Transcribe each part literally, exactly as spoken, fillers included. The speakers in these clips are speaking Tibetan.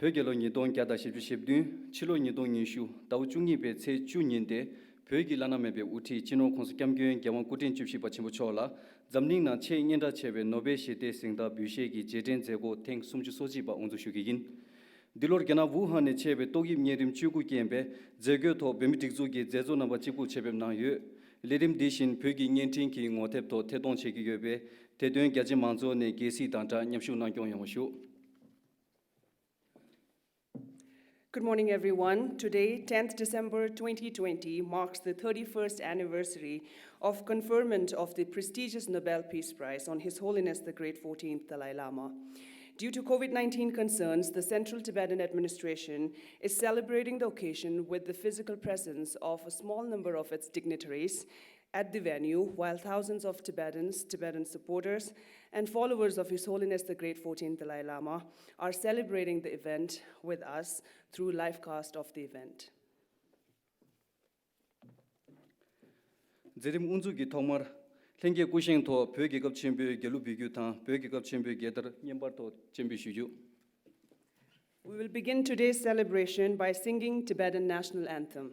བོད་རྒྱལ་ལོ་ཉིས་སྟོང་བརྒྱ་དང་བཞི་བཅུ་ཞེ་བདུན། ཕྱི་ལོ་ཉིས་སྟོང་ཉི་ཤུ་ཟླ་བ་བཅུ་གཉིས་པའི་ཚེས་བཅུ་ཉིན་ཏེ། བོད་ཀྱི་བླ་ན་མེད་པའི་དབུ་ཁྲིད་སྤྱི་ནོར་༸གོང་ས་༸སྐྱབས་མགོན་རྒྱལ་དབང་སྐུ་ཕྲེང་བཅུ་བཞི་པ་ཆེན་པོ་མཆོག་ལ་འཛམ་གླིང་ནང་ཆེས་སྙན་གྲགས་ཆེ་བའི་ནོ་བེལ་ཞི་བདེའི་གཟེངས་རྟགས་འབུལ་བཞེས་ཀྱི་རྗེས་དྲན་མཛད་སྒོ་ཐེངས་སུམ་ཅུ་སོ་གཅིག་པ་དབུ་འཛུགས་ཞུ་གི་ཡིན། འདི་ལོར་རྒྱ་ནག་ཝུ་ཧན་ནས་ཆེད་པའི་ཏོག་དབྱིབས་གཉན་རིམས་བཅུ་དགུ་རྐྱེན་པས་མཛད་སྒོའི་ཐོག་བོད་མི་སྒྲིག་འཛུགས་ཀྱི་མཛད་གཙོ་རྣམ་པ་གཅིག་པུར་ཆེད་ཕེབས་གནང་ཡོད། ལས་རིམ་འདི་བཞིན་བོད་ཀྱི་བརྙན་འཕྲིན་གྱི་ངོ་དེབ་ཐོག་ཐད་གཏོང་བྱེད་ཀྱི་ཡོད་པས། དེ་དོན་རྒྱ་ཆེ་མང་ཚོགས་ནས་དགྱེས་གཟིགས་དང་སྦྲགས་མཉམ་ཞུགས་གནང་སྐྱོང་ཡོང་བ་ཞུ། Good morning, everyone. Today, tenth December twenty twenty, marks the thirty-first anniversary of conferment of the prestigious Nobel Peace Prize on His Holiness the Great fourteenth Dalai Lama. Due to COVID nineteen concerns, the Central Tibetan Administration is celebrating the occasion with the physical presence of a small number of its dignitaries at the venue, while thousands of Tibetans, Tibetan supporters, and followers of His Holiness the Great fourteenth Dalai Lama are celebrating the event with us through live cast of the event. མཛད་རིམ་དབུ་འཛུགས་ཀྱི་ཐོག་མར། ལྷན་རྒྱས་སྐུ་བཞེངས་ཐོག་བོད་རྒྱལ་ཁབ་ཆེན་པོའི་རྒྱལ་གླུ་འབུལ་རྒྱུ་དང་། བོད་རྒྱལ་ཁབ་ཆེན་པོའི་རྒྱལ་དར་བརྙན་པར་ཐོག་སྤྱན་འབུལ་ཞུ་རྒྱུ། We will begin today's celebration by singing Tibetan national anthem.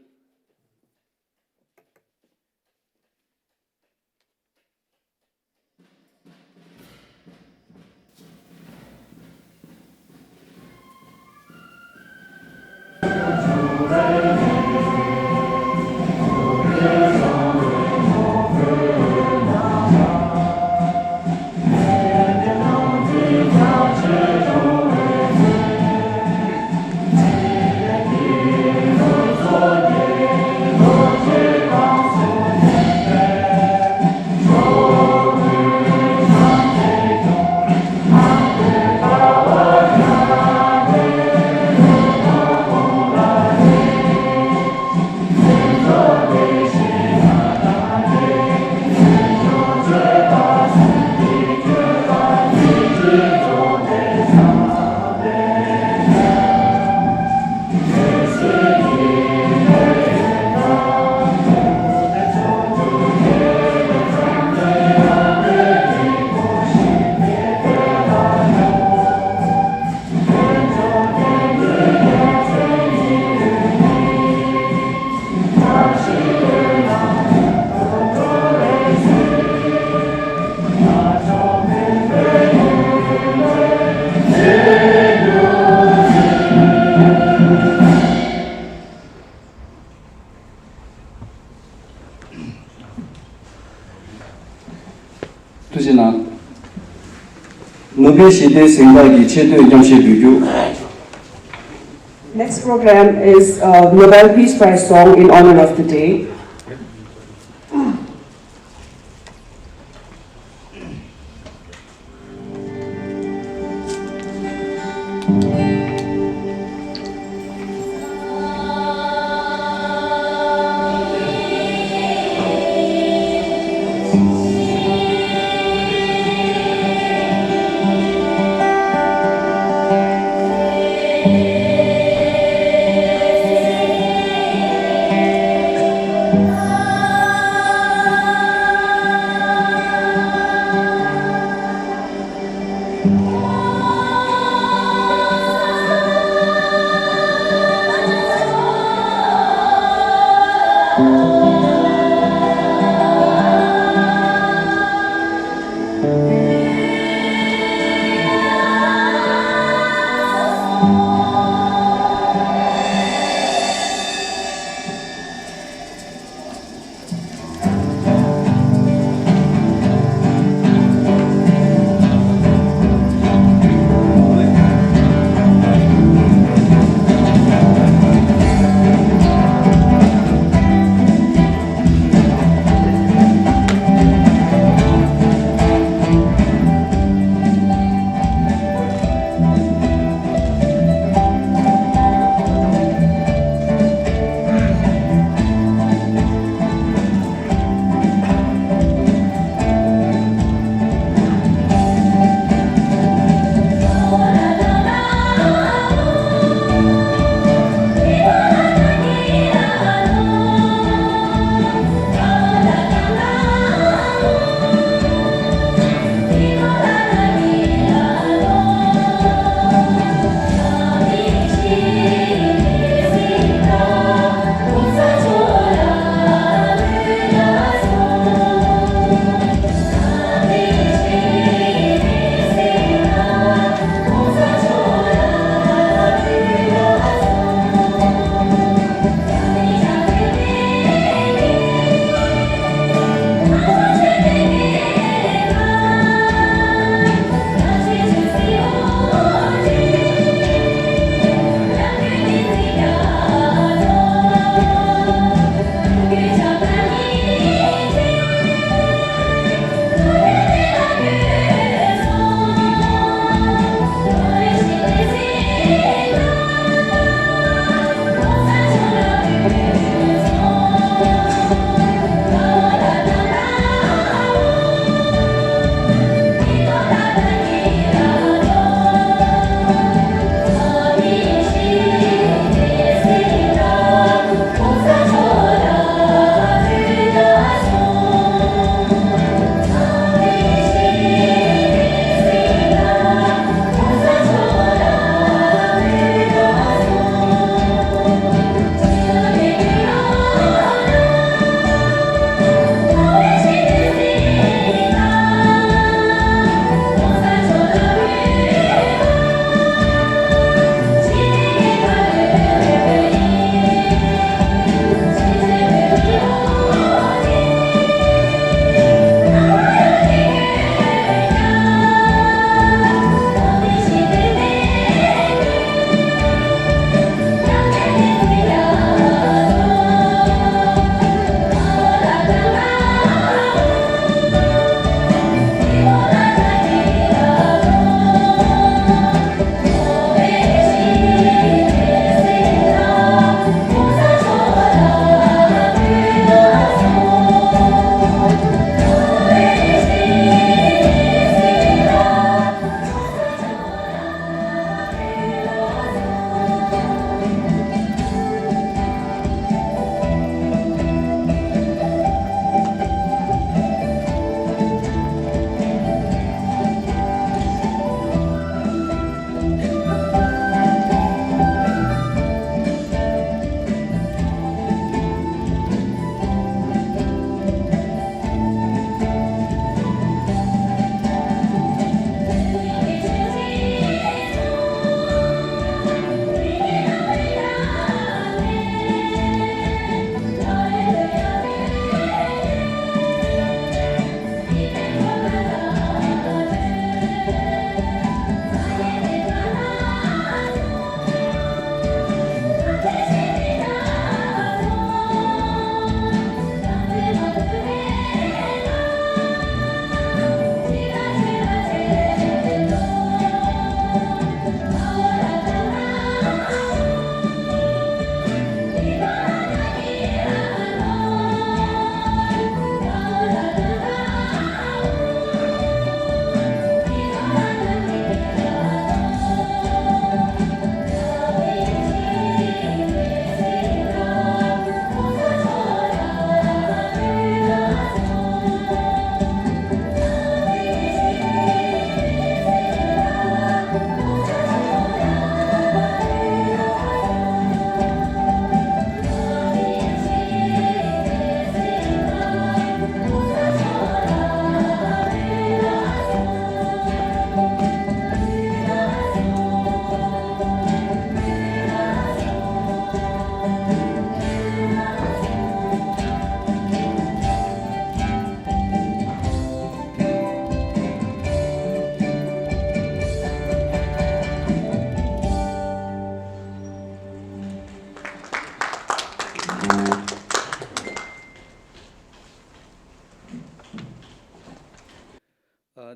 ཐུགས་རྗེ་གནང་། ནོ་བེལ་ཞི་བདེའི་གཟེངས་རྟགས་ཀྱི་ཆེ་བསྟོད་མཉམ་བཞེས་འབུལ་རྒྱུ། Next program is a Nobel Peace Prize song in honor of the day.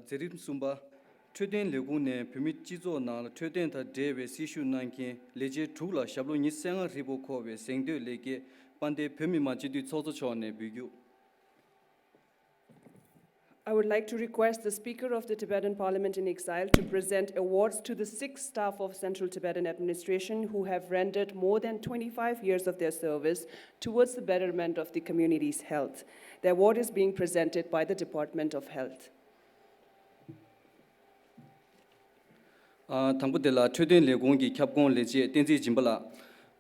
མཛད་རིམ་གསུམ་པ། འཕྲོད་བསྟེན་ལས་ཁུངས་ནས་བོད་མིའི་སྤྱི་ཚོགས་ནང་ལ་འཕྲོད་བསྟེན་དང་འབྲེལ་བའི་སྲི་ཞུ་གནང་མཁན་ལས་བྱེད་དྲུག་ལ་ཞབས་ལོ་ཉི་ཤུ་རྩ་ལྔ་ཧྲིལ་པོ་འཁོར་བའི་གཟེངས་བསྟོད་ལེགས་སྐྱེས་དཔལ་ལྡན་བོད་མི་མང་སྤྱི་འཐུས་ཚོགས་གཙོ་མཆོག་ནས་འབུལ་རྒྱུ། I would like to request the Speaker of the Tibetan Parliament in Exile to present awards to the six staff of Central Tibetan Administration who have rendered more than twenty-five years of their service towards the betterment of the community's health. The award is being presented by the Department of Health. ཨ། དང་པོ་དེ་ལ་འཕྲོད་བསྟེན་ལས་ཁུངས་ཀྱི་ཁྱབ་ཁོངས་ལས་བྱེད་བསྟན་འཛིན་སྦྱིན་པ་ལགས།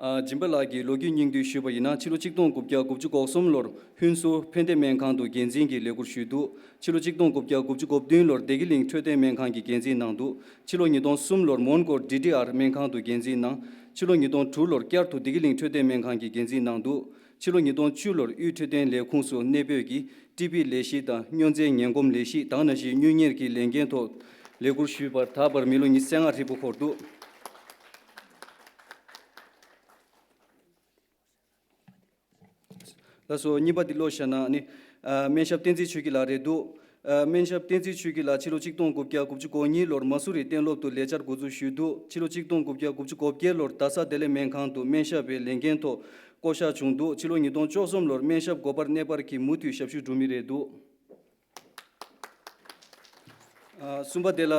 ཨ། སྦྱིན་པ་ལགས་ཀྱི་ལོ་རྒྱུས་སྙིང་བསྡུས་ཞུས་པ་ཡིན་ན། ཕྱི་ལོ་ཆིག་སྟོང་དགུ་བརྒྱ་དགུ་བཅུ་གོ་གསུམ་ལོར་ཧུན་སུར་ཕན་བདེ་སྨན་ཁང་དུ་འགན་འཛིན་གྱི་ལས་ཁུར་ཞུས་འདུག་ཕྱི་ལོ་ཆིག་སྟོང་དགུ་བརྒྱ་དགུ་བཅུ་གོ་བདུན་ལོར་བདེ་སྐྱིད་གླིང་འཕྲོད་བསྟེན་སྨན་ཁང་གི་འགན་འཛིན་གནང་འདུག་ཕྱི་ལོ་ཉིས་སྟོང་གསུམ་ལོར་མོན་གྷོ་ཌི་ཌི་ཨར་སྨན་ཁང་དུ་འགན་འཛིན་གནང་། ཕྱི་ལོ་ཉིས་སྟོང་དྲུག་ལོར་བསྐྱར་དུ་བདེ་སྐྱིད་གླིང་འཕྲོད་བསྟེན་སྨན་ཁང་གི་འགན་འཛིན་གནང་འདུག་ཕྱི་ལོ་ཉིས་སྟོང་བཅུ་ལོར་དབུས་འཕྲོད་བསྟེན་ལས་ཁུངས་སུ་གནས་སྤོས་ཀྱིས་ཀྲི་པི་ལས་གཞི་དང་སྨྱོ་རྫས་ངན་གོམས་ལས་གཞི་དང་ནང་བཞིན་དངུལ་གཉེར་གྱི་ལས་འགན་ཐོག་ལས་ཁུར་ཞུས་པར་ད་བར་མི་ལོ་ཉི་ཤུ་རྩ་ལྔ་ཧྲིལ་པོ་འཁོར་འདུག་ལགས་སོ། གཉིས་པ་འདི་ཀློག་བཞག་ན་ནི། ཨ། སྨན་ཞབས་བསྟན་འཛིན་ཆོས་སྐྱིད་ལགས་རེད་འདུག་ཨ། སྨན་ཞབས་བསྟན་འཛིན་ཆོས་སྐྱིད་ལགས་ཕྱི་ལོ་ཆིག་སྟོང་དགུ་བརྒྱ་དགུ་བཅུ་གོ་གཉིས་ལོར་མ་སུ་རི་གཏན་སློབ་ཏུ་ལས་བཅར་འགོ་འཛུགས་ཞུས་འདུག་ཕྱི་ལོ་ཆིག་སྟོང་དགུ་བརྒྱ་དགུ་བཅུ་གོ་བརྒྱད་ལོར་རྡ་ས་བདེ་ལེགས་སྨན་ཁང་དུ་སྨན་ཞབས་པའི་ལས་འགན་ཐོག་བསྐོ་གཞག་བྱུང་འདུག་ཕྱི་ལོ་ཉིས་སྟོང་བཅུ་གསུམ་ལོར་སྨན་ཞབས་སྒོ་འཕར་གནས་སྤར་གྱི་མུ་མཐུད་ཞབས་ཞུ་སྒྲུབ་མུས་རེད་འདུག་ཨ། གསུམ་པ་དེ་ལ།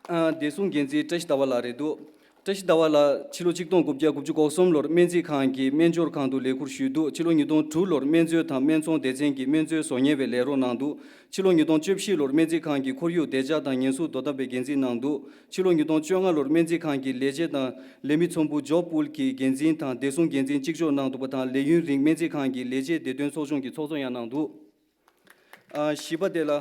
ཨ། བདེ་སྲུང་འགན་འཛིན་བཀྲ་ཤིས་ཟླ་བ་ལགས་རེད་འདུག་བཀྲ་ཤིས་ཟླ་བ་ལགས་ཕྱི་ལོ་ཆིག་སྟོང་དགུ་བརྒྱ་དགུ་བཅུ་གོ་གསུམ་ལོར་སྨན་རྩིས་ཁང་གི་སྨན་སྦྱོར་ཁང་དུ་ལས་ཁུར་ཞུས་འདུག་ཕྱི་ལོ་ཉིས་སྟོང་དྲུག་ལོར་སྨན་མཛོད་དང་སྨན་ཚོང་སྡེ་ཚན་གྱི་སྨན་རྩིས་བཟོ་གཉེར་བའི་ལས་རོགས་གནང་འདུག་ཕྱི་ལོ་ཉིས་སྟོང་བཅུ་བཞི་ལོར་སྨན་རྩིས་ཁང་གི་ཁོར་ཡུག་བདེ་འཇགས་དང་ཉེན་སྲུང་དོ་དམ་པའི་འགན་འཛིན་གནང་འདུག་ཕྱི་ལོ་ཉིས་སྟོང་བཅོ་ལྔ་ལོར་སྨན་རྩིས་ཁང་གི་ལས་བྱེད་དང་ལས་མི་ཚོམ་བུ་ཇོབ་པུལ་གྱི་འགན་འཛིན་དང་བདེ་སྲུང་འགན་འཛིན་གཅིག་ལྕོགས་གནང་འདུག་པ་དང་། ལས་ཡུན་རིང་སྨན་རྩིས་ཁང་གི་ལས་བྱེད་བདེ་དོན་ཚོགས་ཆུང་གི་ཚོགས་གཙོ་ཡང་གནང་འདུག་ཨ། བཞི་པ་དེ་ལ།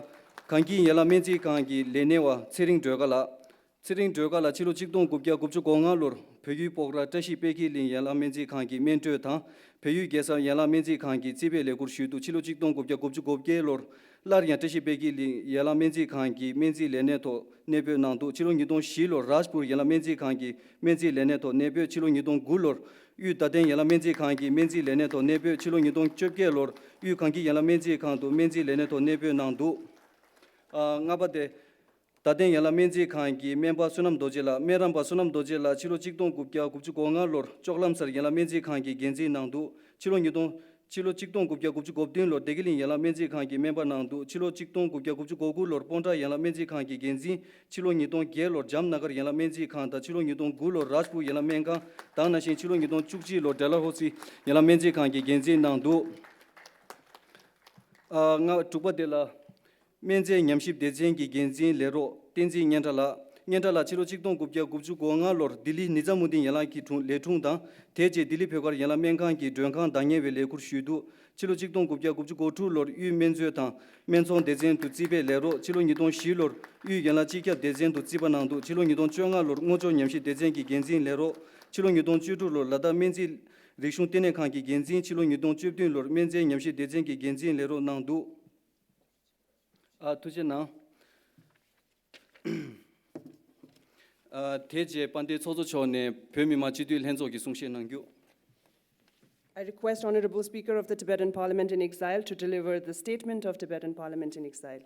གངས་སྐྱིད་ཡན་ལག་སྨན་རྩིས་ཁང་གི་ལས་སྣེ་བ་ཚེ་རིང་སྒྲོལ་དཀར་ལགས། ཚེ་རིང་སྒྲོལ་དཀར་ལགས་ཕྱི་ལོ་ཆིག་སྟོང་དགུ་བརྒྱ་དགུ་བཅུ་གོ་ལྔ་ལོར་བལ་ཡུལ་སྤོག་ར་བཀྲ་ཤིས་དཔལ་སྐྱིད་གླིང་ཡན་ལག་སྨན་རྩིས་ཁང་གི་སྨན་སྤྲོད་དང་། བལ་ཡུལ་རྒྱལ་ས་ཡན་ལག་སྨན་རྩིས་ཁང་གི་རྩིས་པའི་ལས་ཁུར་ཞུས་འདུག་ཕྱི་ལོ་ཆིག་སྟོང་དགུ་བརྒྱ་དགུ་བཅུ་གོ་བརྒྱད་ལོར་སླར་ཡང་བཀྲ་ཤིས་དཔལ་སྐྱིད་གླིང་ཡན་ལག་སྨན་རྩིས་ཁང་གི་སྨན་རྩིས་ལས་སྣེ་ཐོག་གནས་སྤོས་གནང་འདུག་ཕྱི་ལོ་ཉིས་སྟོང་བཞི་ལོར་རཱཇ་པུར་ཡན་ལག་སྨན་རྩིས་ཁང་གི་སྨན་རྩིས་ལས་སྣེ་ཐོག་གནས་སྤོས། ཕྱི་ལོ་ཉིས་སྟོང་དགུ་ལོར་དབུས་རྡ་སྟེང་ཡན་ལག་སྨན་རྩིས་ཁང་གི་སྨན་རྩིས་ལས་སྣེ་ཐོག་གནས་སྤོས། ཕྱི་ལོ་ཉིས་སྟོང་བཅོ་བརྒྱད་ལོར་དབུས་གངས་སྐྱིད་ཡན་ལག་སྨན་རྩིས་ཁང་དུ་སྨན་རྩིས་ལས་སྣེ་ཐོག་གནས་སྤོས་གནང་འདུག་ཨ། ལྔ་པ་དེ། རྡ་སྟེང་ཡན་ལག་སྨན་རྩིས་ཁང་གི་སྨན་པ་བསོད་ནམས་རྡོ་རྗེ་ལགས། སྨན་རམས་པ་བསོད་ནམས་རྡོ་རྗེ་ལགས་ཕྱི་ལོ་ཆིག་སྟོང་དགུ་བརྒྱ་དགུ་བཅུ་གོ་ལྔ་ལོར་ལྕོག་ལམ་སར་ཡན་ལག་སྨན་རྩིས་ཁང་གི་འགན་འཛིན་གནང་འདུག་ཕྱི་ལོ་ཉིས་སྟོང་། ཕྱི་ལོ་ཆིག་སྟོང་དགུ་བརྒྱ་དགུ་བཅུ་གོ་བདུན་ལོར་བདེ་སྐྱིད་གླིང་ཡན་ལག་སྨན་རྩིས་ཁང་གི་སྨན་པ་གནང་འདུག་ཕྱི་ལོ་ཆིག་སྟོང་དགུ་བརྒྱ་དགུ་བཅུ་གོ་དགུ་ལོར་སྤོན་ཊ་ཡན་ལག་སྨན་རྩིས་ཁང་གི་འགན་འཛིན། ཕྱི་ལོ་ཉིས་སྟོང་བརྒྱད་ལོར་ཇམ་ན་གར་ཡན་ལག་སྨན་རྩིས་ཁང་དང་། ཕྱི་ལོ་ཉིས་སྟོང་དགུ་ལོར་རཱཇ་པུར་ཡན་ལག་སྨན་ཁང་དང་། ནང་བཞིན་ཕྱི་ལོ་ཉིས་སྟོང་བཅུ་གཅིག་ལོར་ཌལ་ཧོ་སི་ཡན་ལག་སྨན་རྩིས་ཁང་གི་འགན་འཛིན་གནང་འདུག་ཨ། ལྔ། དྲུག་པ་དེ་ལ། སྨན་རྫས་ཉམས་ཞིབ་སྡེ་ཚན་གྱི་འགན་འཛིན་ལས་རོགས་བསྟན་འཛིན་སྙན་གྲགས་ལགས། སྙན་གྲགས་ལགས་ཕྱི་ལོ་ཆིག་སྟོང་དགུ་བརྒྱ་དགུ་བཅུ་གོ་ལྔ་ལོར་ལྡི་ལི་ནི་ཛ་མུ་དིན་ཡན་ལག་གི་དྲུང་ལས་དྲུང་དང་། དེ་རྗེས་ལྡི་ལི་བོད་སྒར་ཡན་ལག་སྨན་ཁང་གི་མགྲོན་ཁང་བདག་གཉེར་བའི་ལས་ཁུར་ཞུས་འདུག་ཕྱི་ལོ་ཆིག་སྟོང་དགུ་བརྒྱ་དགུ་བཅུ་གོ་དྲུག་ལོར་དབུས་སྨན་མཛོད་དང་སྨན་ཚོང་སྡེ་ཚན་དུ་རྩིས་པའི་ལས་རོགས། ཕྱི་ལོ་ཉིས་སྟོང་བཞི་ལོར་དབུས་ཡན་ལག་སྤྱི་ཁྱབ་སྡེ་ཚན་དུ་རྩིས་པ་གནང་འདུག་ཕྱི་ལོ་ཉིས་སྟོང་བཅོ་ལྔ་ལོར་སྔོ་ལྗང་ཉམས་ཞིབ་སྡེ་ཚན་གྱི་འགན་འཛིན་ལས་རོགས། ཕྱི་ལོ་ཉིས་སྟོང་བཅུ་དྲུག་ལོར་ལ་དྭགས་སྨན་རྩིས་རིག་གཞུང་ལྟེ་གནས་ཁང་གི་འགན་འཛིན། ཕྱི་ལོ་ཉིས་སྟོང་བཅུ་བདུན་ལོར་སྨན་རྫས་ཉམས་ཞིབ་སྡེ་ཚན་གྱི་འགན་འཛིན་ལས་རོགས་གནང་འདུག་ཨ། ཐུགས་རྗེ་གནང་། ཨ། དེ་རྗེས་དཔལ་ལྡན་ཚོགས་གཙོ་མཆོག་ནས་བོད་མི་མང་སྤྱི་འཐུས་ལྷན་ཚོགས་ཀྱི་གསུང་བཤད་གནང་རྒྱུ། I request Honorable Speaker of the Tibetan Parliament in Exile to deliver the statement of Tibetan Parliament in Exile.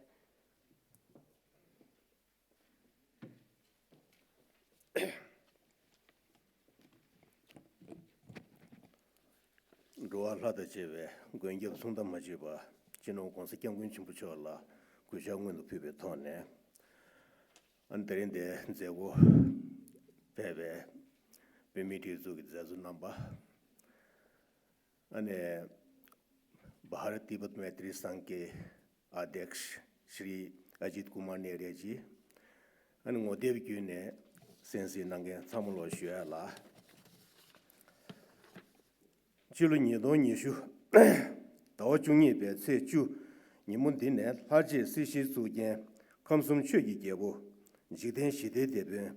འགྲོ་བ་ལྷ་དང་བཅས་པའི་མགོན་སྐྱབས་མཚུངས་ཟླ་མ་མཆིས་པ་སྤྱི་ནོར་༧གོང་ས་༧སྐྱབས་མགོན་ཆེན་པོ་མཆོག་ལ་གུས་ཕྱག་སྔོན་དུ་ཕུལ་བའི་ཐོག་ནས། ཨ་ནི་དེ་རིང་འདིར་མཛད་སྒོ་ཕེབས་པའི་བོད་མིའི་སྒྲིག་འཛུགས་ཀྱི་མཛད་གཙོ་རྣམ་པ། ཨ་ནི་བྷ་ར་ཏི་བྷ་ཏི་མེ་ཏྲི་སང་གྷའི་ཨ་དྷྱཀྵ་ཤྲི་ཨ་ཇིད་ཀུ་མར་ནེ་རེ་ཇི། ཨ་ནི་ངོ་དེབ་བརྒྱུད་ནས་གསན་གཟིགས་གནང་མཁན་ཚང་མ་ལོ་ཞུ་ཡ་ལ། སྤྱི་ལོ་ཉིས་སྟོང་ཉི་ཤུ་ཟླ་བ་བཅུ་གཉིས་པའི་ཚེས་བཅུ་ཉིན་མོ་འདི་ནས་ལྷར་བཅས་སྲིད་ཞིའི་གཙུག་རྒྱན་ཁམས་གསུམ་ཆོས་ཀྱི་རྒྱལ་པོ། འཇིག་རྟེན་ཞི་བདེའི་དེད་དཔོན།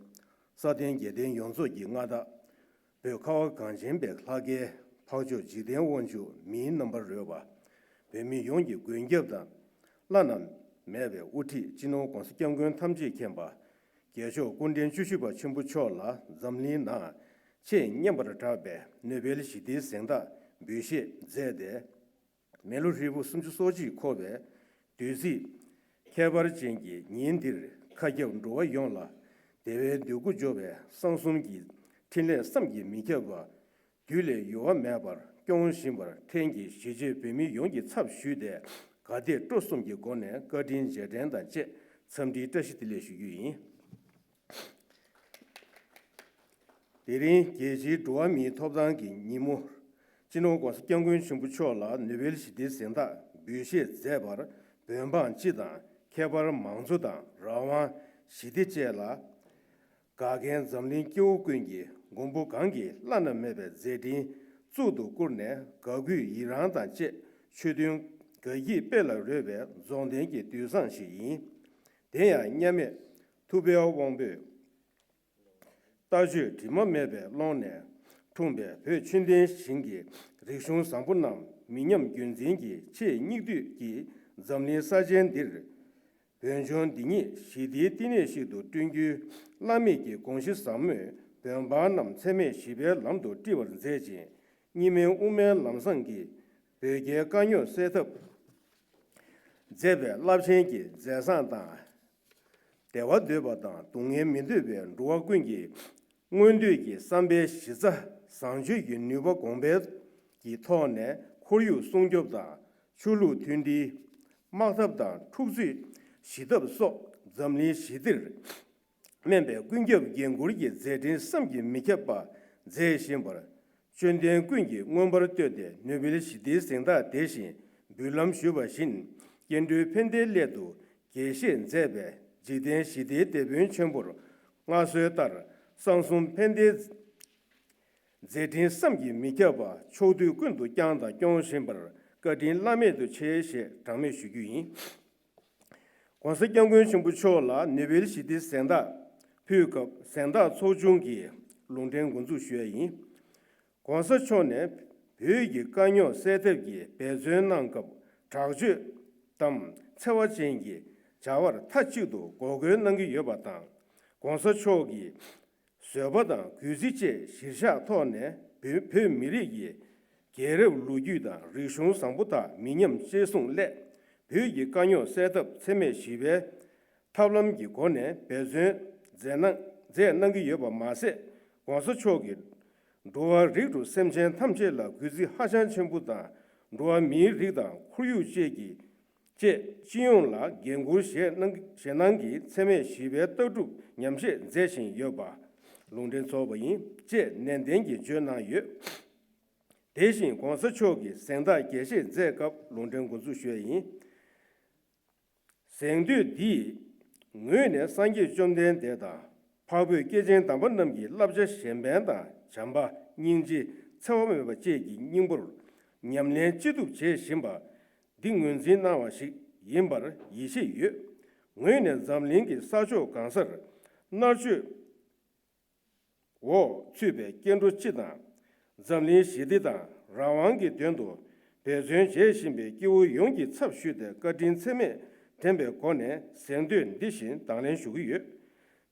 ས་སྟེང་རྒྱལ་བསྟན་ཡོངས་རྫོགས་ཀྱི་མངའ་བདག་བོད་ཁ་བ་གངས་ཅན་པའི་ལྷ་སྐལ་འཕགས་མཆོག་འཇིག་རྟེན་དབང་ཕྱུག་མིའི་རྣམ་པར་རོལ་པ། བོད་མི་ཡོངས་ཀྱི་མགོན་སྐྱབས་དང་། བླ་ན་མེད་པའི་དབུ་ཁྲིད་སྤྱི་ནོར་༧གོང་ས་༧སྐྱབས་མགོན་ཐམས་ཅད་མཁྱེན་པ། རྒྱལ་མཆོག་སྐུ་ཕྲེང་བཅུ་བཞི་པ་ཆེན་པོ་མཆོག་ལ་འཛམ་གླིང་ནང་ཆེས་སྙན་པར་གྲགས་པའི་ནོ་བེལ་ཞི་བདེའི་གཟེངས་རྟགས་འབུལ་བཞེས་མཛད་དེ། མི་ལོ་ཧྲིལ་པོ་སུམ་ཅུ་སོ་གཅིག་འཁོར་བའི་དུས་ཚིགས་ ཁྱད་པར་ཅན་གྱི་ཉིན་འདིར་མཁའ་ཁྱབ་འགྲོ་བ་ཡོངས་ལ་བདེ་བའི་འདོད་དགུ་འཇོ་བའི་གསང་གསུམ་གྱི་འཕྲིན་ལས་བསམ་གྱིས་མི་ཁྱབ་པ། དུས་ལས་ཡོལ་བ་མེད་པར་སྐྱོང་བཞིན་པར་ཕྲན་གྱིས་གཞིས་བྱེས་བོད་མི་ཡོངས་ཀྱི་ཚབ་ཞུས་ཏེ་དགའ་དད་སྤྲོ་གསུམ་གྱི་སྒོ་ནས་བཀའ་དྲིན་རྗེས་དྲན་དང་བཅས་འཚམས་འདྲིའི་བཀྲ་ཤིས་བདེ་ལེགས་ཞུ་རྒྱུ་ཡིན། དེ་རིང་རྒྱལ་སྤྱིའི་འགྲོ་བ་མིའི་ཐོབ་ཐང་གི་ཉིན་མོར། སྤྱི་ནོར་༧གོང་ས་༧སྐྱབས་མགོན་ཆེན་པོ་མཆོག་ལ་ནོ་བེལ་ཞི་བདེའི་གཟེངས་རྟགས་འབུལ་བཞེས་མཛད་པར་བོད་འབངས་སྤྱི་དང་ཁྱད་པར་མང་གཙོ་དང་རང་དབང་། ཞི་བདེ་བཅས་ལ་དགའ་མཁན་འཛམ་གླིང་སྐྱེ་བོ་ཀུན་གྱི་མགོན་པོ་གང་གི་བླ་ན་མེད་པའི་མཛད་འཕྲིན་གཙུག་ཏུ་བཀུར་ནས་དགའ་གུས་ཡི་རང་དང་བཅས་ཆོས་མཐུན་དགའ་སྐྱིད་དཔལ་ལ་རོལ་བའི་རྫོགས་ལྡན་གྱི་དུས་བཟང་ཞིག་ཡིན། དེ་ཡང་མཉམ་མེད་ཐུབ་པའི་དབང་པོས། ལྟ་སྤྱོད་དྲི་མ་མེད་པའི་ཀློང་ནས་འཁྲུངས་པའི་བོད་ཆོས་ལྡན་ཞིང་གི་རིག་གཞུང་བཟང་པོ་རྣམས་མི་ཉམས་རྒྱུན་འཛིན་གྱི་ཆེས་སྙིགས་དུས་ཀྱི་འཛམ་གླིང་ས་ཆེན་འདིར། བོད་ལྗོངས་འདི་ཉིད་ཞི་བདེའི་བསྟི་གནས་ཤིག་ཏུ་བསྐྲུན་རྒྱུའི་བླ་མེད་ཀྱི་དགོངས་གཞི་ཟབ་མོས་བོད་འབངས་རྣམས་འཚེ་མེད་ཞི་བའི་ལམ་དུ་དཀྲི་བར་མཛད་ཅིང་། གཉིས་སྨན་དབུ་མའི་ལམ་བཟང་གིས་བོད་རྒྱའི་དཀའ་རྙོག་སེལ་ཐབས་མཛད་པའི་རླབས་ཆེན་གྱི་མཛད་བཟང་དང་། བདེ་བ་འདོད་པ་དང་སྡུག་བསྔལ་མི་འདོད་པའི་འགྲོ་བ་ཀུན་གྱི་མངོན་འདོད་ཀྱི་བསམ་པའི་གཞི་རྩ་བཟང་སྤྱོད་ཀྱི་ནུས་པ་གོང་འཕེལ་གྱི་ཐོག་ནས་ཁོར་ཡུག་སྲུང་སྐྱོབ་དང་ཆོས་ལུགས་མཐུན་སྒྲིལ། དམག་འཐབ་དང་འཁྲུག་རྩོད་ཞི་ཐབས་སོགས་འཛམ་གླིང་ཞི་བདེར་སྨན་པའི་ཀུན་ཁྱབ་འགན་འཁུར་གྱི་མཛད་འཕྲིན་བསམ་གྱིས་མི་ཁྱབ་པ་མཛད་བཞིན་པར། དཔྱོད་ལྡན་ཀུན་གྱིས་མངོན་པར་བསྟོད་དེ་ནོ་བེལ་ཞི་བདེའི་གཟེངས་རྟགས་དེ་བཞིན་འབུལ་ལམ་ཞུས་པ་བཞིན། སྐྱེ་འགྲོའི་ཕན་བདེའི་སླད་དུ་དགྱེས་བཞེས་མཛད་པའི་འཇིག་རྟེན་ཞི་བདེའི་དེད་དཔོན་ཆེན་པོར་མངའ་གསོལ་ལྟར། གསང་གསུམ་ཕན་བདེའི་མཛད་འཕྲིན་བསམ་གྱིས་མི་ཁྱབ་པ་ཕྱོགས་དུས་ཀུན་ཏུ་བསྐྱངས་དང་སྐྱོང་བཞིན་པར་བཀའ་དྲིན་བླ་མེད་དུ་ཆེ་ཞེས་གྲངས་མེད་ཞུ་རྒྱུ་ཡིན། ༸གོང་ས་༸སྐྱབས་མགོན་ཆེན་པོ་མཆོག་ལ་ནོ་བེལ་ཞི་བདེའི་གཟེངས་རྟགས་ཕུལ་སྐབས་གཟེངས་རྟགས་ཚོགས་ཆུང་གིས་ལུང་འདྲེན་འགོ་འཛུགས་ཞུས་པ་ཡིན། ༸གོང་ས་མཆོག་ནས་བོད་ཀྱི་དཀའ་རྙོག་སེལ་ཐབས་ཀྱི་འབད་བརྩོན་གནང་སྐབས་དྲག་སྤྱོད་དམ་འཚེ་བ་ཅན་གྱི་བྱ་བར་མཐའ་གཅིག་ཏུ་འགོག་རྒོལ་གནང་གི་ཡོད་པ་དང་། ༸གོང་ས་མཆོག་གིས་བཟོད་པ་དང་གུས་བརྩི་བཅས་གཞིར་བཞག་ཐོག་ནས་བོད་བོད་མི་རིགས་ཀྱི་རྒྱལ་རབས་ལོ་རྒྱུས་དང་རིག་གཞུང་བཟང་པོ་དག་མི་ཉམས་གཅེས་སྲུང་སླད། བོད་ཀྱི་དཀའ་རྙོག་སེལ་ཐབས་འཚེ་མེད་ཞི་བའི་ཐབས་ལམ་གྱི་སྒོ་ནས་འབད་བརྩོན་མཛད་གནང་མཛད་གནང་གི་ཡོད་པ་མ་ཟད། ༸གོང་ས་མཆོག་གིས་འགྲོ་བ་རིགས་དྲུག་སེམས་ཅན་ཐམས་ཅད་ལ་གུས་བརྩི་ཧ་ཅང་ཆེན་པོ་དང་། འགྲོ་བ་མིའི་རིགས་དང་ཁོར་ཡུག་བཅས་ཀྱི་བཅས་སྤྱི་ཡོངས་ལ་འགན་འཁུར་བཞེས་གནང་བཞེས་གནང་གིས་འཚེ་མེད་ཞི་བའི་ལྟ་གྲུབ་ཉམས་བཞེས་མཛད་བཞིན་ཡོད་པ་ལུང་འདྲེན་ཚོགས་པ་ཡིན་ཅེས་ནན་ཏན་གྱིས་བརྗོད་གནང་ཡོད། དེ་བཞིན་༸གོང་ས་མཆོག་གིས་གཟེངས་རྟགས་རྒྱས་བཤད་མཛད་སྐབས་ལུང་འདྲེན་འགོ་འཛུགས་ཞུས་པ་ཡིན། གཟེངས་བསྟོད་འདིས་ངོས་ནས་སངས་རྒྱས་བཅོམ་ལྡན་འདས་དང་འཕགས་བོད་སྐྱེས་ཆེན་དམ་པ་རྣམས་ཀྱི་བསླབ་བྱ་གཞན་ཕན་དང་བྱམས་པ་སྙིང་རྗེ་འཚེ་བ་མེད་པ་བཅས་ཀྱི་སྙིང་པོར་ཉམས་ལེན་ཅི་ཐུབ་བྱེད་བཞིན་པ་འདི་ངོས་འཛིན་གནང་བ་ཞིག་ཡིན་པར་ཡིད་ཆེས་ཡོད། ངོས་ནས་འཛམ་གླིང་གི་ས་ཕྱོགས་གང་སར་མནར་གཅོད་འོག་ཚུད་པའི་སྐྱེ་འགྲོ་སྤྱི་དང་། འཛམ་གླིང་ཞི་བདེ་དང་རང་དབང་གི་དོན་དུ་འབད་བརྩོན་བྱེད་བཞིན་པའི་སྐྱེ་བོ་ཡོངས་ཀྱི་ཚབ་ཞུས་ཏེ་བཀའ་དྲིན་ཚད་མེད་དྲན་པའི་སྒོ་ནས་གཟེངས་བསྟོད་འདི་བཞིན་དང་ལེན་ཞུ་གི་ཡོད།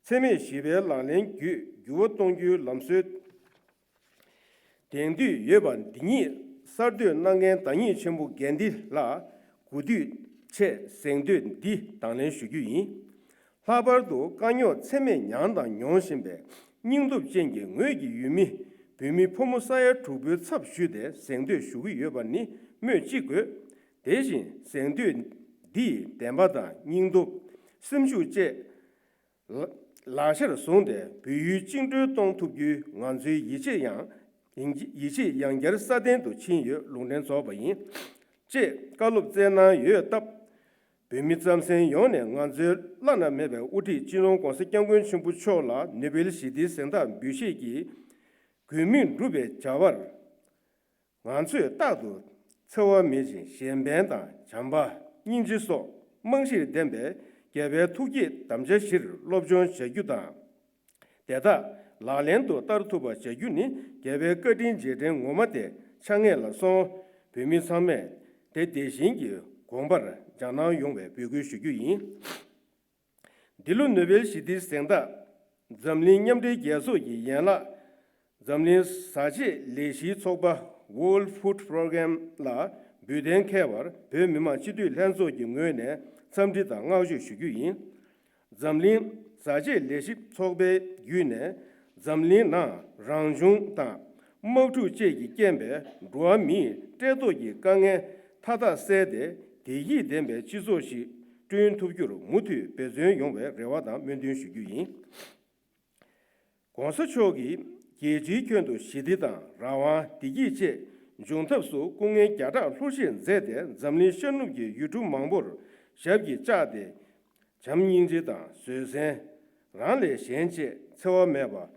འཚེ་མེད་ཞི་བའི་ལག་ལེན་བརྒྱུད་འགྱུར་བ་གཏོང་རྒྱུའི་ལམ་སྲོལ་དེང་དུས་ཡོད་པ་འདི་ཉིད་གསར་གཏོད་གནང་མཁན་བདག་ཉིད་ཆེན་པོ་དགེ་འདི་ལ་གུས་འདུད་ཆེད་གཟེངས་བསྟོད་འདི་དང་ལེན་ཞུ་རྒྱུ་ཡིན། ལྷག་པར་དུ་དཀའ་རྙོག་ཚད་མེད་མྱངས་དང་མྱོང་བཞིན་པའི་སྙིང་སྟོབས་ཅན་གྱི་ངོས་ཀྱི་ཡུལ་མི་བོད་མི་ཕོ་མོ་ས་ཡ་དྲུག་པོའི་ཚབ་ཞུས་ཏེ་གཟེངས་བསྟོད་ཞུ་གི་ཡོད་པ་ནི་སྨོས་ཅི་དགོས། དེ་བཞིན་གཟེངས་བསྟོད་འདིས་བདེན་པ་དང་སྙིང་སྟོབས་སེམས་ཤུགས་བཅས་ལག་ལག་ཆར་བཟུང་སྟེ་བོད་ཡུལ་བཅིངས་འགྲོལ་གཏོང་ཐུབ་རྒྱུའི་ང་ཚོའི་ཡིད་ཆེས་ཡང་ཡིད་ཆེས་ཡང་བསྐྱར་སྲ་བརྟན་དུ་ཕྱིན་ཡོད་ལུང་འདྲེན་རྫོགས་པ་ཡིན། ཅེས་བཀའ་སློབ་སྩལ་གནང་ཡོད་སྟབས། བོད་མི་རྩམ་ཟན་ཡོངས་ནས་ང་ཚོའི་བླ་ན་མེད་པའི་དབུ་ཁྲིད་སྤྱི་ནོར་༸གོང་ས་༸སྐྱབས་མགོན་ཆེན་པོ་མཆོག་ལ་ནོ་བེལ་ཞི་བདེའི་གཟེངས་རྟགས་འབུལ་བཞེས་ཀྱིས་གུས་མིང་བསྒྲུབ་པའི་བྱ་བར་ང་ཚོས་རྟག་ཏུ་འཚེ་བ་མེད་ཅིང་གཞན་ཕན་དང་བྱམས་པ་སྙིང་རྗེ་སོགས་རྨང་གཞིར་ལྡན་པའི་རྒྱལ་བའི་ཐུགས་བསྐྱེད་དམ་བཅའ་བཞིར་སློབ་སྦྱོང་བྱ་རྒྱུ་དང་། དེ་དག་ལག་ལེན་དུ་བསྟར་ཐུབ་པ་བྱ་རྒྱུ་ནི་རྒྱལ་བའི་བཀའ་དྲིན་རྗེས་དྲན་ངོ་མ་དེ་འཆང་ངེས་ལ་སོང་། བོད་མི་ཚང་མས་དེ་དེ་བཞིན་གྱི་དགོངས་པར་སྦྱང་གནང་ཡོང་བའི་འབོད་སྐུལ་ཞུ་རྒྱུ་ཡིན། འདི་ལོ་ནོ་བེལ་ཞི་བདེའི་གཟེངས་རྟགས་འཛམ་གླིང་མཉམ་འབྲེལ་རྒྱལ་ཚོགས་ཀྱི་ཡན་ལག་འཛམ་གླིང་བཟའ་ཆས་ལས་གཞིའི་ཚོགས་པ་World Food Program ལ་འབུལ་གཏན་འཁེལ་བར་བོད་མི་མང་སྤྱི་འཐུས་ལྷན་ཚོགས་ཀྱི་ངོས་ནས་ འཚམས་འདྲི་དང་བསྔགས་བརྗོད་ཞུ་རྒྱུ་ཡིན། འཛམ་གླིང་བཟའ་བཅའི་ལས་ཞིབ་ཚོགས་པའི་བརྒྱུད་ནས་འཛམ་གླིང་ནང་རང་བྱུང་དང་དམག་འཁྲུག་བཅས་ཀྱི་རྐྱེན་པས་འགྲོ་བ་མིའི་བཀྲེས་ལྟོགས་ཀྱི་དཀའ་ངལ་མཐའ་དག་བསལ་ཏེ་བདེ་སྐྱིད་ལྡན་པའི་སྤྱི་ཚོགས་ཤིག་བསྐྲུན་ཐུབ་རྒྱུར་མུ་མཐུད་འབད་བརྩོན་ཡོང་བའི་རེ་བ་དང་སྨོན་འདུན་ཞུ་རྒྱུ་ཡིན། ༸གོང་ས་མཆོག་གིས་རྒྱལ་སྤྱིའི་ཁྱོན་དུ་ཞི་བདེ་དང་རང་དབང་བདེ་སྐྱིད་བཅས་འབྱུང་ཐབས་སུ་སྐུ་ངལ་བརྒྱ་ཕྲག་ལྷུར་བཞེས་མཛད་དེ་འཛམ་གླིང་ཤར་ནུབ་ཀྱི་ཡུལ་གྲུ་མང་པོར་ཞབས་ཀྱིས་བཅགས་ཏེ། བྱམས་སྙིང་རྗེ་དང་བཟོད་བསྲན། རང་ལས་གཞན་གཅེས་འཚེ་བ་མེད་པ།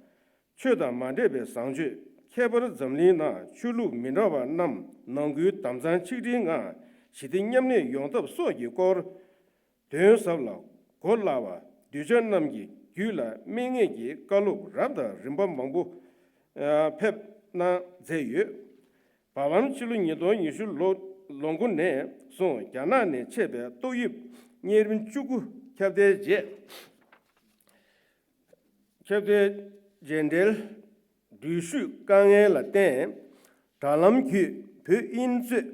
ཆོས་དང་མ་འདྲེས་པའི་བཟང་སྤྱོད། ཁྱད་པར་འཛམ་གླིང་ནང་ཆོས་ལུགས་མི་འདྲ་བ་རྣམས་ནང་ཁུལ་དམ་གཙང་ཆིག་སྒྲིལ་ངང་ཞི་བདེ་མཉམ་གནས་ཡོང་ཐབས་སོགས་ཀྱི་སྐོར། དོན་ཟབ་ལ་གོ་སླ་བ། གདུལ་བྱ་རྣམས་ཀྱི་རྒྱུད་ལ་སྨིན་ངེས་ཀྱི་བཀའ་སློབ་རབ་དང་རིམ་པ་མང་པོ་ཕེབས་གནང་མཛད་ཡོད། བར་ལམ་ཕྱི་ལོ་ཉིས་སྟོང་ཉི་ཤུ་ལོ་ལོ་མགོ་ནས་བཟུང་རྒྱ་ནག་ནས་མཆེད་པའི་ཏོག་དབྱིབས་གཉན་རིམས་བཅུ་དགུ་ཁྱབ་གདལ་རྗེས། ཁྱབ་གདལ་རྗེས་འབྲེལ་འགྲུལ་བཞུད་དཀའ་ངལ་ལ་བརྟེན། དྲ་ལམ་བརྒྱུད་བོད་དབྱིན་གཙོས་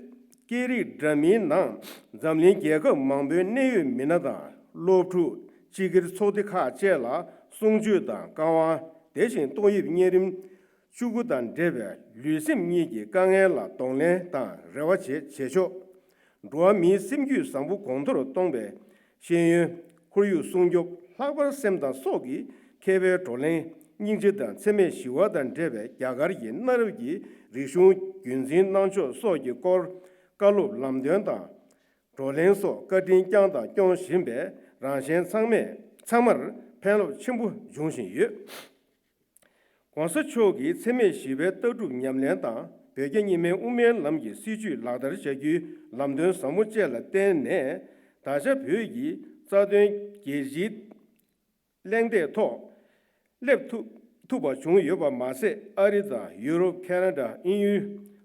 སྐད་རིགས་འདྲ་མིན་ནང་འཛམ་གླིང་རྒྱལ་ཁབ་མང་པོའི་གནད་ཡོད་མི་སྣ་དང་སློབ་ཕྲུག་སྤྱི་སྒེར་ཚོགས་སྡེ་ཁག་བཅས་ལ་གསུང་ཆོས་དང་བཀའ་དབང་། དེ་བཞིན་ཏོག་དབྱིབས་གཉན་རིམས་བཅུ་དགུ་དང་འབྲེལ་བའི་ལུས་སེམས་གཉིས་ཀྱི་དཀའ་ངལ་ལ་གདོང་ལེན་དང་རེ་བ་བྱེད་བྱེད་ཕྱོགས། འགྲོ་བ་མིའི་སེམས་རྒྱུད་བཟང་པོ་གོང་མཐོར་གཏོང་བའི་ཤེས་ཡོན། ཁོར་ཡུག་སྲུང་སྐྱོབ། ལྷག་པར་སེམས་དང་སྲོག་གི་ཁེ་ཕན་བགྲོ་གླེང་། སྙིང་རྗེ་དང་འཚེ་མེད་ཞི་བ་དང་འབྲེལ་བའི་རྒྱ་གར་གྱི་གནའ་རབས་ཀྱི་རིག་གཞུང་རྒྱུན་འཛིན་གནང་ཕྱོགས་སོགས་ཀྱི་སྐོར་བཀའ་སློབ་ལམ་སྟོན་དང་བགྲོ་གླེང་སོགས་བཀའ་དྲིན་བསྐྱངས་དང་སྐྱོང་བཞིན་པས་རང་གཞན་ཚང་མས་ཚང་མར་ཕན་རླབས་ཆེན་པོ་འབྱུང་བཞིན་ཡོད། ༸གོང་ས་མཆོག་གིས་འཚེ་མེད་ཞི་བའི་ལྟ་གྲུབ་ཉམས་ལེན་དང་བོད་རྒྱ་གཉིས་སྨན་དབུ་མའི་ལམ་གྱི་སྲིད་བྱུས་ལག་བསྟར་བྱ་རྒྱུའི་ལམ་སྟོན་ཟབ་མོ་བཅས་ལ་བརྟེན་ནས། ད་ཆ་བོད་ཀྱི་རྩ་དོན་རྒྱལ་སྤྱིའི་གླེང་སྟེགས་ཐོག་སླེབས་ཐུབ་ཐུབ་པ་བྱུང་ཡོད་པ་མ་ཟད། ཨ་རི་དང་ཡུ་རོབ། ཁ་ན་ཌ། དབྱིན་ཡུལ་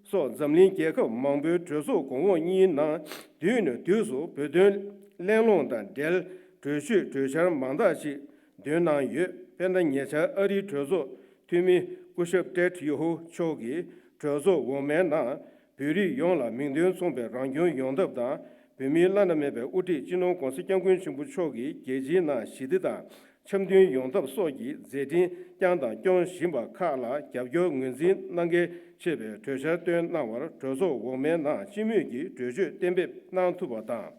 སོགས་འཛམ་གླིང་རྒྱལ་ཁབ་མང་པོའི་གྲོས་ཚོགས་གོང་འོག་གཉིས་ནང་དུས་ནས་དུས་སུ་བོད་དོན་གླེང་སློང་དང་འབྲེལ་གྲོས་ཆོད་གྲོས་འཆར་མང་དག་ཅིག་འདོན་གནང་ཡོད། དཔེར་ན། ཉེ་ཆར་ཨ་རིའི་གྲོས་ཚོགས་འཐུས་མི་སྐུ་ཞབས་ཏྲེད་ཡོ་ཧུ་མཆོག་གིས་གྲོས་ཚོགས་འོག་མའི་ནང་བོད་རིགས་ཡོངས་ལ་མིང་དོན་མཚུངས་པའི་རང་སྐྱོང་ཡོང་ཐབས་དང་། བོད་མིའི་བླ་ན་མེད་པའི་དབུ་ཁྲིད་སྤྱི་ནོར་༸གོང་ས་༸སྐྱབས་མགོན་ཆེན་པོ་མཆོག་གིས་རྒྱལ་སྤྱིའི་ནང་ཞི་བདེ་དང་འཆམ་མཐུན་ཡོང་ཐབས་སོགས་ཀྱི་མཛད་འཕྲིན་བསྐྱངས་དང་སྐྱོང་བཞིན་པ་ཁག་ལ་རྒྱབ་སྐྱོར་ངོས་འཛིན་གནང་གལ་ཆེ་བའི་གྲོས་འཆར་བཏོན་གནང་བར་གྲོས་ཚོགས་འོག་མའི་ནང་སྤྱི་མོས་ཀྱིས་གྲོས་ཆོད་གཏན་འབེབས་གནང་ཐུབ་པ་དང་།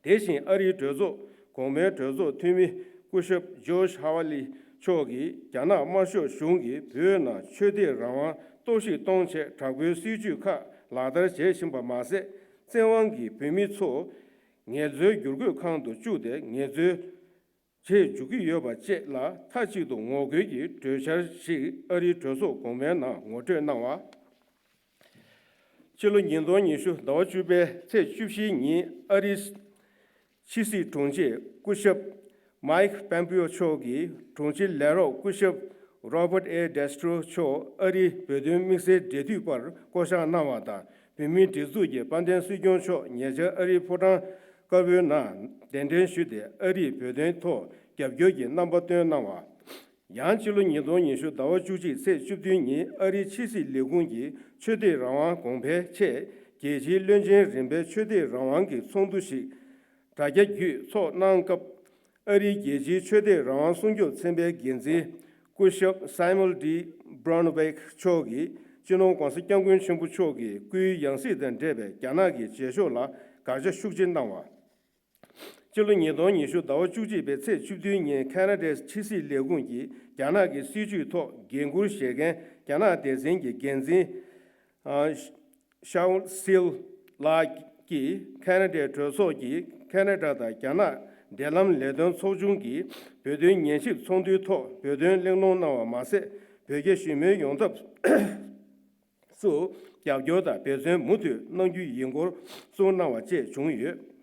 དེ་བཞིན་ཨ་རིའི་གྲོས་ཚོགས་གོང་མའི་གྲོས་ཚོགས་འཐུས་མི་སྐུ་ཞབས་ཇོརྗ་ཧ་ཝ་ལི་མཆོག་གིས་རྒྱ་ནག་དམར་ཤོག་གཞུང་གིས་བོད་ནང་ཆོས་དད་རང་དབང་གཏོར་བཤིག་གཏོང་ཆེད་དྲག་པོའི་སྲིད་བྱུས་ཁག་ལག་བསྟར་བྱེད་བཞིན་པ་མ་ཟད། བཙན་དབང་གིས་བོད་མི་ཚོ་ངལ་རྩོལ་བསྒྱུར་བཀོད་ཁང་དུ་བཅུག་སྟེ་ངལ་རྩོལ་བྱེད་འཇུག་གི་ཡོད་པ་བཅས་ལ་མཐའ་གཅིག་ཏུ་ངོ་རྒོལ་གྱི་གྲོས་འཆར་ཞིག་ཨ་རིའི་གྲོས་ཚོགས་གོང་མའི་ནང་ངོ་སྤྲོད་གནང་བ། ཕྱི་ལོ་ཉིས་སྟོང་ཉི་ཤུ་ཟླ་བ་བཅུ་པའི་ཚེས་བཅུ་བཞིའི་ཉིན་ཨ་རིའི་ཕྱི་སྲིད་དྲུང་ཆེ་སྐུ་ཞབས་མའིག་པོམ་པིའོ་མཆོག་གིས་དྲུང་ཆེ་ལས་རོགས་སྐུ་ཞབས་རོ་བརྟ་ཨེ་ཌེ་སི་ཏྲོ་མཆོག་ཨ་རིའི་བོད་དོན་དམིགས་བསལ་འབྲེལ་མཐུད་པར་བསྐོ་གཞག་གནང་བ་དང་། བོད་མིའི་སྒྲིག་འཛུགས་ཀྱི་དཔལ་ལྡན་སྲིད་སྐྱོང་མཆོག་ཉེ་ཆར་ཨ་རིའི་ཕོ་བྲང་དཀར་པོའི་ནང་གདན་འདྲེན་ཞུས་ཏེ་ཨ་རིས་བོད་དོན་ཐོག་རྒྱབ་སྐྱོར་གྱི་རྣམ་པ་བཏོན་གནང་བ། ཡང་ཕྱི་ལོ་ཉིས་སྟོང་ཉི་ཤུ་ཟླ་བ་བཅུ་གཅིག་ཚེས་བཅུ་བདུན་ཉིན་ཨ་རིའི་ཕྱི་སྲིད་ལས་ཁུངས་ཀྱི་ཆོས་དད་རང་དབང་གོང་འཕེལ་ཆེད་རྒྱལ་སྤྱིའི་བློན་ཆེན་རིམ་པའི་ཆོས་དད་རང་དབང་གི་ཚོགས་འདུ་ཞིག་དྲ་རྒྱ་བརྒྱུད་ཚོགས་གནང་སྐབས། ཨ་རིའི་རྒྱལ་སྤྱིའི་ཆོས་དད་རང་དབང་སྲུང་སྐྱོབ་ཚན་པའི་འགན་འཛིན་སྐུ་ཞབས་སཱི་མོན་ཌི་བྷ་རོན་ཝེག་མཆོག་གིས་སྤྱི་ནོར་༸གོང་ས་༸སྐྱབས་མགོན་ཆེན་པོ་མཆོག་གི་སྐུའི་ཡང་སྲིད་དང་འབྲེལ་བའི་རྒྱ་ནག་གི་བྱེད་ཕྱོགས་ལ་དགག་བྱ་ཤུགས་ཆེ་གནང་བ། སྤྱི་ལོ་ཉིས་སྟོང་ཉི་ཤུ་ཟླ་བ་བཅུ་གཅིག་པའི་ཚེས་བཅུ་བདུན་ཉིན་ཁ་ན་ཌའི་ཕྱི་སྲིད་ལས་ཁུངས་ཀྱིས་རྒྱ་ནག་གི་སྲིད་བྱུས་ཐོག་འགན་འཁུར་བཞེས་མཁན་རྒྱ་ནག་སྡེ་ཚན་གྱི་འགན་འཛིན་ཨ་ཤའོ་སིལ་ལགས་ཀྱིས་ཁ་ན་ཌའི་གྲོས་ཚོགས་ཀྱི་ཁ་ན་ཌ་དང་རྒྱ་ནག་འབྲེལ་ལམ་ལས་དོན་ཚོགས་ཆུང་གི་བོད་དོན་ཉན་ཞིབ་ཚོགས་འདུའི་ཐོག་བོད་དོན་གླེང་སློང་གནང་བ་མ་ཟད། བོད་རྒྱ་ཞི་མོལ་ཡོང་ཐབས་སུ་རྒྱབ་སྐྱོར་དང་འབད་བརྩོན་མུ་མཐུད་གནང་རྒྱུ་ཡིན་སྐོར་གསུངས་གནང་བ་བཅས་བྱུང་ཡོད།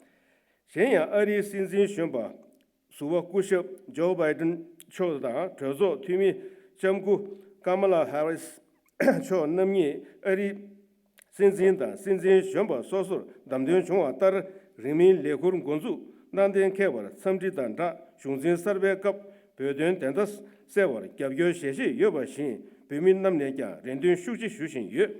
གཞན་ཡང་ཨ་རིའི་སྲིད་འཛིན་གཞོན་པ་ཟུར་པ་སྐུ་ཞབས་ཇོ་བྷའི་ཏིན་མཆོག་དང་གྲོས་ཚོགས་འཐུས་མི་ལྕམ་སྐུ་ཀ་མ་ལ་ཧ་རིས་མཆོག་རྣམ་གཉིས་ཨ་རིའི་སྲིད་འཛིན་དང་སྲིད་འཛིན་གཞོན་པ་སོ་སོར་བདམས་ཐོན་བྱུང་བ་ལྟར། རིང་མིན་ལས་འཁུར་འགོ་འཛུགས་གནང་གཏན་འཁེལ་བར་འཚམས་འདྲི་དང་སྦྲགས། གཞུང་འཛིན་གསར་པའི་སྐབས་བོད་དོན་བདེན་མཐའ་གསལ་བར་རྒྱབ་སྐྱོར་ཞལ་བཞེས་ཡོད་པ་བཞིན། བོད་མི་རྣམས་ནས་ཀྱང་རེ་འདུན་ཤུགས་ཆེ་ཞུ་བཞིན་ཡོད།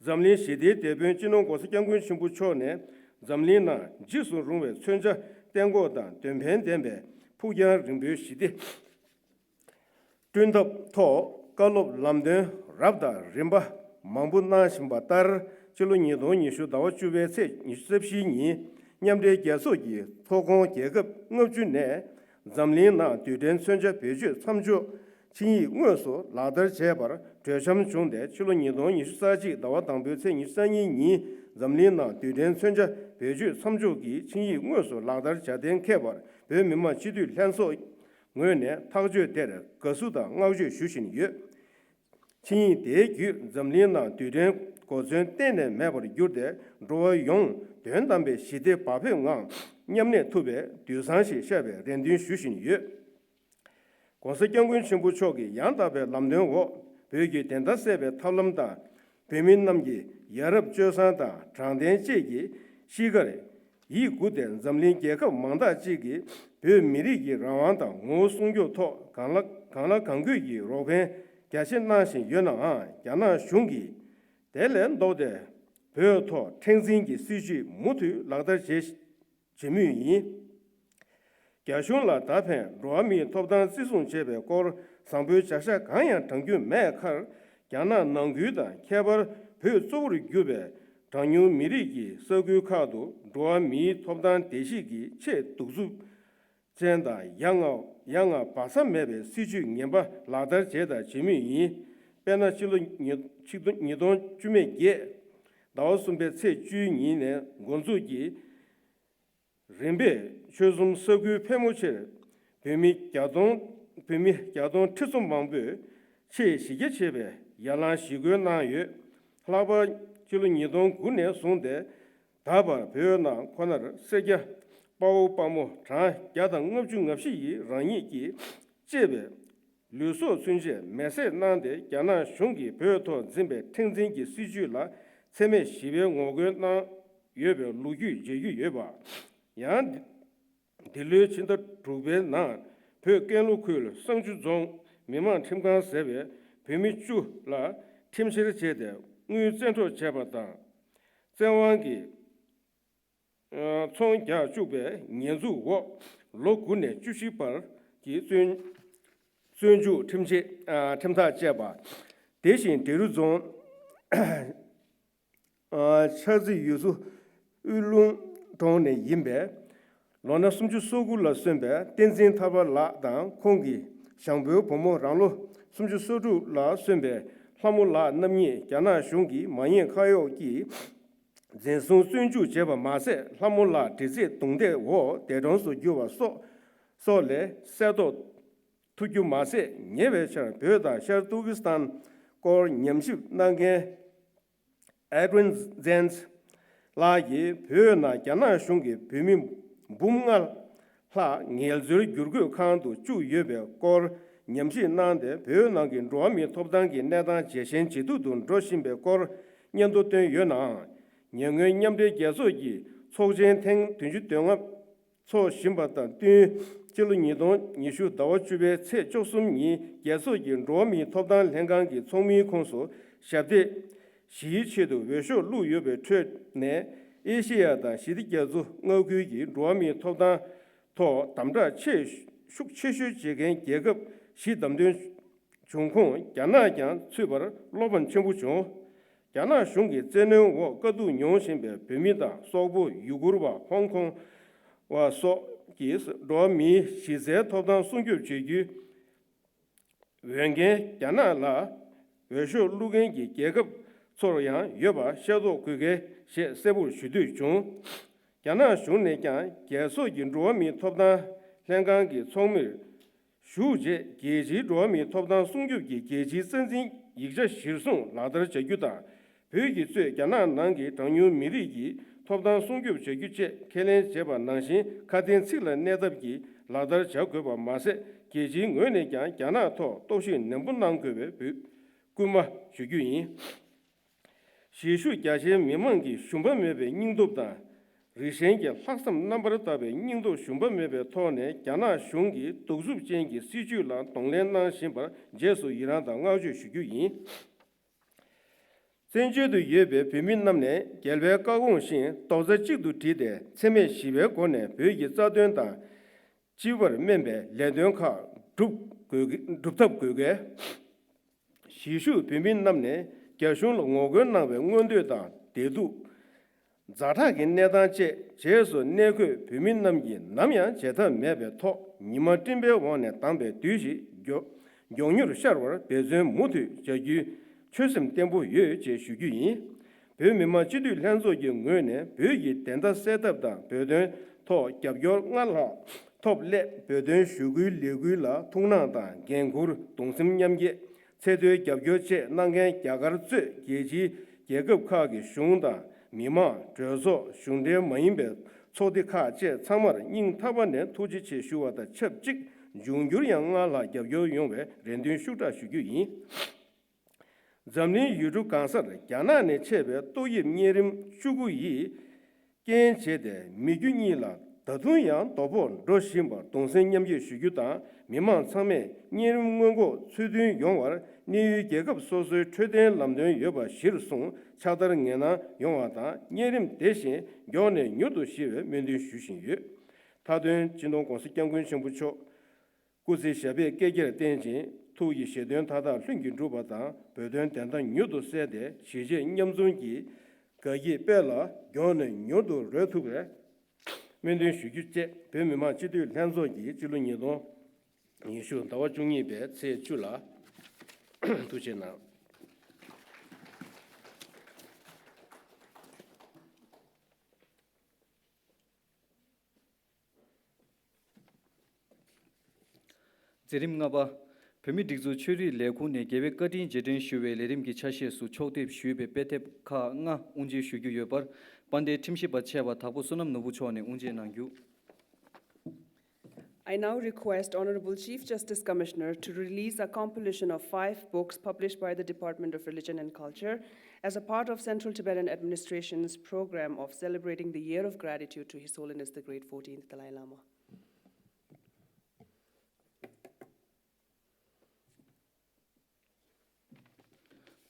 འཛམ་གླིང་ཞི་བདེའི་དེད་དཔོན་སྤྱི་ནོར་༸གོང་ས་༸སྐྱབས་མགོན་ཆེན་པོ་མཆོག་ནས་ འཛམ་གླིང་ནང་འཇིགས་སུ་རུང་བའི་མཚོན་ཆ་གཏན་འགོག་དང་དོན་ཕན་ལྡན་པའི་ཕུགས་རྒྱང་རིང་པོའི་ཞི་བདེ་བསྐྲུན་ཐབས་ཐོག་བཀའ་སློབ་ལམ་སྟོན་རབ་དང་རིམ་པ་མང་པོ་གནང་བཞིན་པ་ལྟར། ཕྱི་ལོ་ཉིས་སྟོང་ཉི་ཤུ་ཟླ་བ་བཅུ་པའི་ཚེས་ཉི་ཤུ་རྩ་བཞིའི་ཉིན། མཉམ་འབྲེལ་རྒྱལ་ཚོགས་ཀྱི་ཚོགས་ཁོངས་རྒྱལ་ཁབ་ལྔ་བཅུ་ནས་འཛམ་གླིང་ནང་རྡུལ་ཕྲན་མཚོན་ཆ་བེད་སྤྱོད་མཚམས་འཇོག་ཆིངས་ཡིག་དངོས་སུ་ལག་བསྟར་བྱས་པར་གྲོས་འཆམ་བྱུང་སྟེ། ཕྱི་ལོ་ཉིས་སྟོང་ཉི་ཤུ་རྩ་གཅིག་ཟླ་བ་དང་པོའི་ཚེས་ཉི་ཤུ་རྩ་གཉིས་ཉིན། འཛམ་གླིང་ནང་རྡུལ་ཕྲན་མཚོན་ཆ་བེད་སྤྱོད་མཚམས་འཇོག་གི་ཆིངས་ཡིག་དངོས་སུ་ལག་བསྟར་བྱ་གཏན་འཁེལ་བར། བོད་མི་མང་སྤྱི་འཐུས་ལྷན་ཚོགས་ངོས་ནས་ཐག་གཅོད་དེར་དགའ་བསུ་དང་བསྔགས་བརྗོད་ཞུ་བཞིན་ཡོད། ཆིངས་ཡིག་དེའི་བརྒྱུད་འཛམ་གླིང་ནང་རྡུལ་ཕྲན་གོ་མཚོན་གཏན་ནས་མེད་པར་གྱུར་ཏེ། འགྲོ་བ་ཡོངས་དོན་དམ་པའི་ཞི་བདེ་བག་ཕེབས་ངང་མཉམ་གནས་ཐུབ་པའི་དུས་བཟང་ཞིག་ཤར་བའི་རེ་འདུན་ཞུ་བཞིན་ཡོད། ༸གོང་ས་༸སྐྱབས་མགོན་ཆེན་པོ་མཆོག་གི་ཡང་དག་པའི་ལམ་སྟོན་འོག་བོད་ཀྱི་བདེན་མཐའ་གསལ་བའི་ཐབས་ལམ་དང་། བོད་མི་རྣམས་ཀྱི་ཡ་རབས་སྤྱོད་བཟང་དང་དྲང་བདེན་བཅས་ཀྱི་གཤིས་ཀར་ཡིད་མགུ་སྟེ། འཛམ་གླིང་རྒྱལ་ཁབ་མང་དག་ཅིག་གིས་བོད་མི་རིགས་ཀྱི་རང་དབང་དང་ངོ་བོ་སྲུང་སྐྱོབ་ཐོག་གང་ལ་གང་ལ་གང་དགོས་ཀྱི་རོགས་ཕན་རྒྱ་ཆེ་གནང་བཞིན་ཡོད་ནའང་། རྒྱ་ནག་གཞུང་གིས་དེ་ལས་ལྡོག་སྟེ། བོད་ཐོག་མཁྲེགས་འཛིན་གྱི་སྲིད་བྱུས་མུ་མཐུད་ལག་བསྟར་བྱེད་བྱེད་མུས་ཡིན། རྒྱ་གཞུང་ལ་ད་ཕན་འགྲོ་བ་མིའི་ཐོབ་ཐང་བརྩི་སྲུང་བྱེད་པའི་སྐོར་བཟང་པོའི་བྱ་གཞག་གང་ཡང་བགྲང་རྒྱུ་མེད་ཁར། རྒྱ་ནག་ནང་ཁུལ་དང་ཁྱད་པར་བོད་གཙོ་བོར་གྱུར་པའི་གྲངས་ཉུང་མི་རིགས་ཀྱི་ས་ཁུལ་ཁག་ཏུ་འགྲོ་བ་མིའི་ཐོབ་ཐང་བརྡལ་བཤིག་གི་ཆེས་གདུག་རྩུབ་ཅན་དང་ཡ་ང་ཡ་ང་བག་ཚ་མེད་པའི་སྲིད་བྱུས་ངན་པ་ལག་བསྟར་བྱས་དང་བྱེད་མུས་ཡིན། དཔེར་ན། ཕྱི་ལོ་ཉིས་ཆིག་སྟོང་ཉིས་སྟོང་བཅུ་མེད་བརྒྱད་ཟླ་བ་གསུམ་པའི་ཚེས་བཅུའི་ཉིན་ནས་འགོ་འཛུགས་ཀྱིས། རིམ་པས་ཆོལ་གསུམ་ས་ཁུལ་ཕལ་མོ་ཆེར་བོད་མི་བརྒྱ་སྟོང་བོད་མི་བརྒྱ་སྟོང་ཁྲི་ཚོ་མང་པོས་ཆེས་གཞི་རྒྱ་ཆེ་བའི་ཡར་ལངས་ཞི་རྒོལ་གནང་ཡོད། ལྷག་པར་ཕྱི་ལོ་ཉིས་སྟོང་དགུ་ནས་བཟུང་སྟེ་ད་བར་བོད་ནང་ཁོ་ནར་སེར་སྐྱ་དཔའ་བོ་དཔའ་མོ་གྲངས་བརྒྱ་དང་ལྔ་བཅུ་ང་བཞི་ཡིས་རང་ཉིད་ཀྱིས་གཅེས་པའི་ལུས་སྲོག་ཚུན་ཆད་མེ་བསྲེགས་གནང་སྟེ། རྒྱ་ནག་གཞུང་གིས་བོད་ཐོག་འཛིན་པའི་མཁྲེགས་འཛིན་གྱི་སྲིད་བྱུས་ལ་འཚེ་མེད་ཞི་བའི་ངོ་རྒོལ་གནང་ཡོད་པའི་ལོ་རྒྱུས་མཇལ་རྒྱུ་ཡོད་པ། ཡང་འདི་ལོའི་ཕྱི་ཟླ་དྲུག་པའི་ནང་བོད་ཀན་ལྷོ་ཁུལ་བསང་ཆུ་རྫོང་མི་དམངས་ཁྲིམས་ཁང་ཟེར་བས་བོད་མི་བཅུ་ལ་ཁྲིམས་བཤེར་བྱས་ཏེ། དངུལ་བཙན་འཕྲོག་བྱས་པ་དང་། བཙན་དབང་གིས་ཚོང་རྒྱག་བཅུག་པའི་ཉེས་འཛུགས་འོག་ལོ་དགུ་ནས་བཅུ་བཞི་བར་གྱི་བཙོན་བཙོན་འཇུག་ཁྲིམས་ཆད་ཁྲིམས་ཐག་བཅད་པ། དེ་བཞིན་འབྲས་རུ་རྫོང་ཆགས་རྩེ་ཡུལ་ཚོ་དབུས་ལུང་གྲོང་ནས་ཡིན་པའི་ལོ་ན་སུམ་ཅུ་སོ་དགུ་ལ་སོན་པའི་བསྟན་འཛིན་ཐར་པ་ལགས་དང་ཁོང་གི་ཞང་བོའུ་བུ་མོ་རང་ལོ་སུམ་ཅུ་སོ་དྲུག་ལ་སོན་པའི་ལྷ་མོ་ལགས་རྣམ་གཉིས་རྒྱ་ནག་གཞུང་གི་མ་ཉེས་ཁ་གཡོག་གིས་འཛིན་བཟུང་བཙོན་འཇུག་བྱས་པ་མ་ཟད། ལྷ་མོ་ལགས་འདྲི་རྩད་རྡུང་རྡེག་འོག་འདས་གྲོངས་སུ་གྱུར་བ་སོགས་སོགས་ལས་གསལ་རྟོགས་ཐུབ་རྒྱུ་མ་ཟད། ཉེ་བའི་ཆར་བོད་དང་ཤར་ཏུར་ཀི་སི་ཐན་སྐོར་ཉམས་ཞིབ་གནང་མཁན་ཨེ་ཌི་རིན་ཛེན་ལགས་ཀྱིས་བོད་ནང་རྒྱ་ནག་གཞུང་གིས་བོད་མི་འབུམ་ལྔ་ལྷག་ངལ་རྩོལ་བསྒྱུར་བཀོད་ཁང་དུ་བཅུག་ཡོད་པའི་སྐོར་ཉམས་ཞིབ་གནང་སྟེ། བོད་ནང་གི་འགྲོ་བ་མིའི་ཐོབ་ཐང་གི་གནས་སྟངས་ཇེ་ཞན་ཇེ་སྡུག་ཏུ་འགྲོ་བཞིན་པའི་སྐོར་སྙན་ཐོ་བཏོན་ཡོད་ནའང་། ཉེ་སྔོན་མཉམ་འབྲེལ་རྒྱལ་ཚོགས་ཀྱི་ཚོགས་ཆེན་ཐེངས་བདུན་ཅུ་དོན་ལྔ་འཚོགས་བཞིན་པ་དང་བསྟུན། སྤྱི་ལོ་ཉིས་སྟོང་ཉི་ཤུ་ཟླ་བ་བཅུ་པའི་ཚེས་བཅུ་གསུམ་ཉིན་རྒྱལ་ཚོགས་ཀྱི་འགྲོ་བ་མིའི་ཐོབ་ཐང་ལྷན་ཁང་གི་ཚོགས་མིའི་ཁོངས་སུ་ཞབས་འདེགས་ཞུ་ཡི་ཆེད་དུ་འོས་ཤོག་བླུགས་ཡོད་པའི་ཁྲོད་ནས། ཨེ་ཤེ་ཡ་དང་ཞི་བདེ་རྒྱ་མཚོ་མངའ་ཁུལ་གྱི་འགྲོ་བ་མིའི་ཐོབ་ཐང་ཐོག་དམ་དྲག་ཆེས་ཤུགས་ཆེ་ཤོས་བྱེད་མཁན་རྒྱལ་ཁབ་བཞི་བདམས་ཐོན་བྱུང་ཁོངས་རྒྱ་ནག་ཀྱང་ཚུད་པར་བློ་ཕམ་ཆེན་པོ་བྱུང་། རྒྱ་ནག་གཞུང་གི་བཙན་གནོན་འོག་དཀའ་སྡུག་མྱོང་བཞིན་པའི་བོད་མི་དང་། སོག་པོ། ཡུ་གུར་བ། ཧོང་ཀོང་བ་སོགས་ཀྱི་འགྲོ་བ་མིའི་གཞི་རྩའི་ཐོབ་ཐང་སྲུང་སྐྱོབ་བྱེད་རྒྱུའི་འོས་འགན་རྒྱ་ནག་ལ་འོས་ཤོག་བླུག་མཁན་གྱི་རྒྱལ་ཁབ་ཚོར་ཡང་ཡོད་པ་ཤེས་རྟོགས་དགོས་གལ་ཞེས་གསལ་པོར་ཞུ་འདོད་བྱུང་། རྒྱ་ནག་གཞུང་ནས་ཀྱང་རྒྱལ་ཚོགས་ཀྱི་འགྲོ་བ་མིའི་ཐོབ་ཐང་ལྷན་ཁང་གི་ཚོགས་མིར་ཞུགས་རྗེས། རྒྱལ་སྤྱིའི་འགྲོ་བ་མིའི་ཐོབ་ཐང་སྲུང་སྐྱོབ་ཀྱི་རྒྱལ་སྤྱིའི་རྩ་འཛིན་ཡིག་ཆ་གཞིར་བཟུང་ལག་བསྟར་བྱ་རྒྱུ་དང་། བོད་ཀྱིས་གཙོས་རྒྱ་ནག་ནང་གི་གྲངས་ཉུང་མི་རིགས་ཀྱི་ཐོབ་ཐང་སྲུང་སྐྱོབ་བྱ་རྒྱུ་བཅས་ཁས་ལེན་བྱས་པ་ནང་བཞིན། ཁ་དན་ཚིག་ལ་གནས་ཐབས་ཀྱིས་ལག་བསྟར་བྱ་དགོས་པ་མ་ཟད། རྒྱལ་སྤྱིའི་ངོས་ནས་ཀྱང་རྒྱ་ནག་ཐོག་རྟོག་ཞིབ་ནན་པོ་གནང་དགོས་པའི་སྐུལ་མ་ཞུ་རྒྱུ་ཡིན། གཞིས་བཞུགས་རྒྱ་ཆེའི་མི་མང་གི་ཞུམ་པ་མེད་པའི་སྙིང་སྟོབས་དང་། རིགས་ཞེན་གྱི་ལྷག་བསམ་རྣམ་པར་དག་པའི་སྙིང་སྟོབས་ཞུམ་པ་མེད་པའི་ཐོག་ནས་རྒྱ་ནག་གཞུང་གི་གདུག་རྩུབ་ཅན་གྱི་སྲིད་བྱུས་ལ་གདོང་ལེན་གནང་བཞིན་པར་རྗེས་སུ་ཡི་རངས་དང་བསྔགས་བརྗོད་ཞུ་རྒྱུ་ཡིན། བཙན་བྱོལ་དུ་ཡོད་པའི་བོད་མི་རྣམས་ནས་རྒྱལ་བའི་བཀའ་དགོངས་བཞིན་རྡོག་རྩ་གཅིག་ཏུ་བསྒྲིལ་ཏེ། འཚེ་མེད་ཞི་བའི་སྒོ་ནས་བོད་ཀྱི་རྩ་དོན་དང་སྤྱི་པར་སྨན་པའི་ལས་དོན་ཁག་སྒྲུབ་དགོས་སྒྲུབ་ཐབས་དགོས་གལ། གཞིས་བཞུགས་བོད་མི་རྣམས་ནས་རྒྱ་གཞུང་ལ་ངོ་རྒོལ་གནང་བའི་མངོན་འདོད་དང་བདེ་སྡུག་ཛ་དྲག་གི་གནས་སྟངས་བཅས་རྗེས་སུ་གནས་འཁོད་བོད་མི་རྣམས་ཀྱིས་ནམ་ཡང་བརྗེད་ཐབས་མེད་པའི་ཐོག་ཉི་མ་སྤྲིན་པའི་འོག་ནས་ལྡང་བའི་དུས་ཤིག་མགྱོགས་མགྱོགས་མྱུར་ཤར་བར་འབད་བརྩོན་མུ་མཐུད་བྱ་རྒྱུའི་ཆོད་སེམས་བརྟན་པོ་ཡོད་ཅེས་ཞུ་རྒྱུ་ཡིན། བོད་མི་མང་སྤྱི་འཐུས་ལྷན་ཚོགས་ཀྱི་ངོས་ནས་བོད་ཀྱི་བདེན་མཐའ་གསལ་ཐབས་དང་བོད་དོན་ཐོག་རྒྱབ་སྐྱོར་སྔར་ལྷག་ཐོབ་སླད། བོད་དོན་ཞུ་སྐུལ་ལས་འགུལ་ལ་ཐུགས་སྣང་དང་འགན་འཁུར། གདུང་སེམས་མཉམ་སྐྱེད། ཚད་མཐོའི་རྒྱབ་སྐྱོར་བཅས་གནང་མཁན་རྒྱ་གར་གཙོས་རྒྱལ་སྤྱིའི་རྒྱལ་ཁབ་ཁག་གི་གཞུང་དང་མི་མང་། གྲོས་ཚོགས། གཞུང་འབྲེལ་མ་ཡིན་པའི་ཚོགས་སྡེ་ཁག་བཅས་ཚང་མར་སྙིང་ཐག་པ་ནས་ཐུགས་རྗེ་ཆེ་ཞུ་བ་དང་ཆབས་ཅིག་འབྱུང་འགྱུར་ཡང་སྔར་ལྷག་རྒྱབ་སྐྱོར་ཡོང་བའི་རེ་འདུན་ཤུགས་དྲག་ཞུ་རྒྱུ་ཡིན། འཛམ་གླིང་ཡུལ་གྲུ་གང་སར་རྒྱ་ནག་ནས་མཆེད་པའི་ཏོག་དབྱིབས་གཉན་རིམས་བཅུ་དགུ་ཡིས་རྐྱེན་བྱས་ཏེ་མི་རྒྱུ་གཉིས་ལ་ད་དུང་ཡང་དོ་ཕོག་འགྲོ་བཞིན་པར་གདུང་སེམས་མཉམ་སྐྱེད་ཞུ་རྒྱུ་དང་། མི་མང་ཚང་མས་གཉན་རིམས་སྔོན་འགོག་ཚུལ་མཐུན་ཡོང་བར་གནས་ཡུལ་རྒྱལ་ཁབ་སོ་སོའི་འཕྲོད་བསྟེན་ལམ་སྟོན་ཡོད་པ་གཞིར་བཟུང་ཕྱག་བསྟར་ངེས་གནང་ཡོང་བ་དང་། གཉན་རིམས་དེ་བཞིན་མགྱོགས་ནས་མྱུར་དུ་ཞི་བའི་སྨོན་འདུན་ཞུ་བཞིན་ཡོད། མཐའ་དོན་སྤྱི་ནོར་༸གོང་ས་༸སྐྱབས་མགོན་ཆེན་པོ་མཆོག་སྐུ་ཚེ་ཞབས་པད་བསྐལ་བརྒྱར་བརྟན་ཅིང་། ཐུགས་ཀྱི་བཞེད་དོན་མཐའ་དག་ལྷུན་གྱིས་འགྲུབ་པ་དང་། བོད་དོན་བདེན་མཐའ་མྱུར་དུ་གསལ་ཏེ། གཞིས་བྱེས་མཉམ་འཛོམས་ཀྱི་དགའ་སྐྱིད་དཔལ་ལ་མགྱོགས་ནས་མྱུར་དུ་རོལ་ཐུབ་པའི་སྨོན་འདུན་ཞུ་རྒྱུ་བཅས། བོད་མི་མང་སྤྱི་འཐུས་ལྷན་ཚོགས་ཀྱིས་སྤྱི་ལོ་ཉིས་སྟོང་ཉི་ཤུ་ཟླ་བ་བཅུ་གཉིས་པའི་ཚེས་བཅུ་ལ། ཐུགས་རྗེ་གནང་། མཛད་རིམ་ལྔ་པ། བོད་མིའི་སྒྲིག་འཛུགས་ཆོས་རིག་ལས་ཁུངས་ནས་རྒྱལ་བའི་བཀའ་དྲིན་རྗེས་དྲན་ཞུ་བའི་ལས་རིམ་གྱི་ཆ་ཤས་སུ་ཕྱོགས་འདེགས་ཞུས་པའི་དཔེ་དེབ་ཁག་ལྔ་དབུ་འབྱེད་ཞུ་རྒྱུ་ཡོད་པར། དཔལ་ལྡན་ཁྲིམས་ཞིབ་པ་ཆེ་བ་དྭགས་པོ་བསོད་ནམས་ནོར་བུ་མཆོག་ནས་དབུ་འབྱེད་གནང་རྒྱུ། I now request Honorable Chief Justice Commissioner to release a compilation of five books published by the Department of Religion and Culture as a part of Central Tibetan Administration's program of celebrating the Year of Gratitude to His Holiness the Great fourteenth Dalai Lama.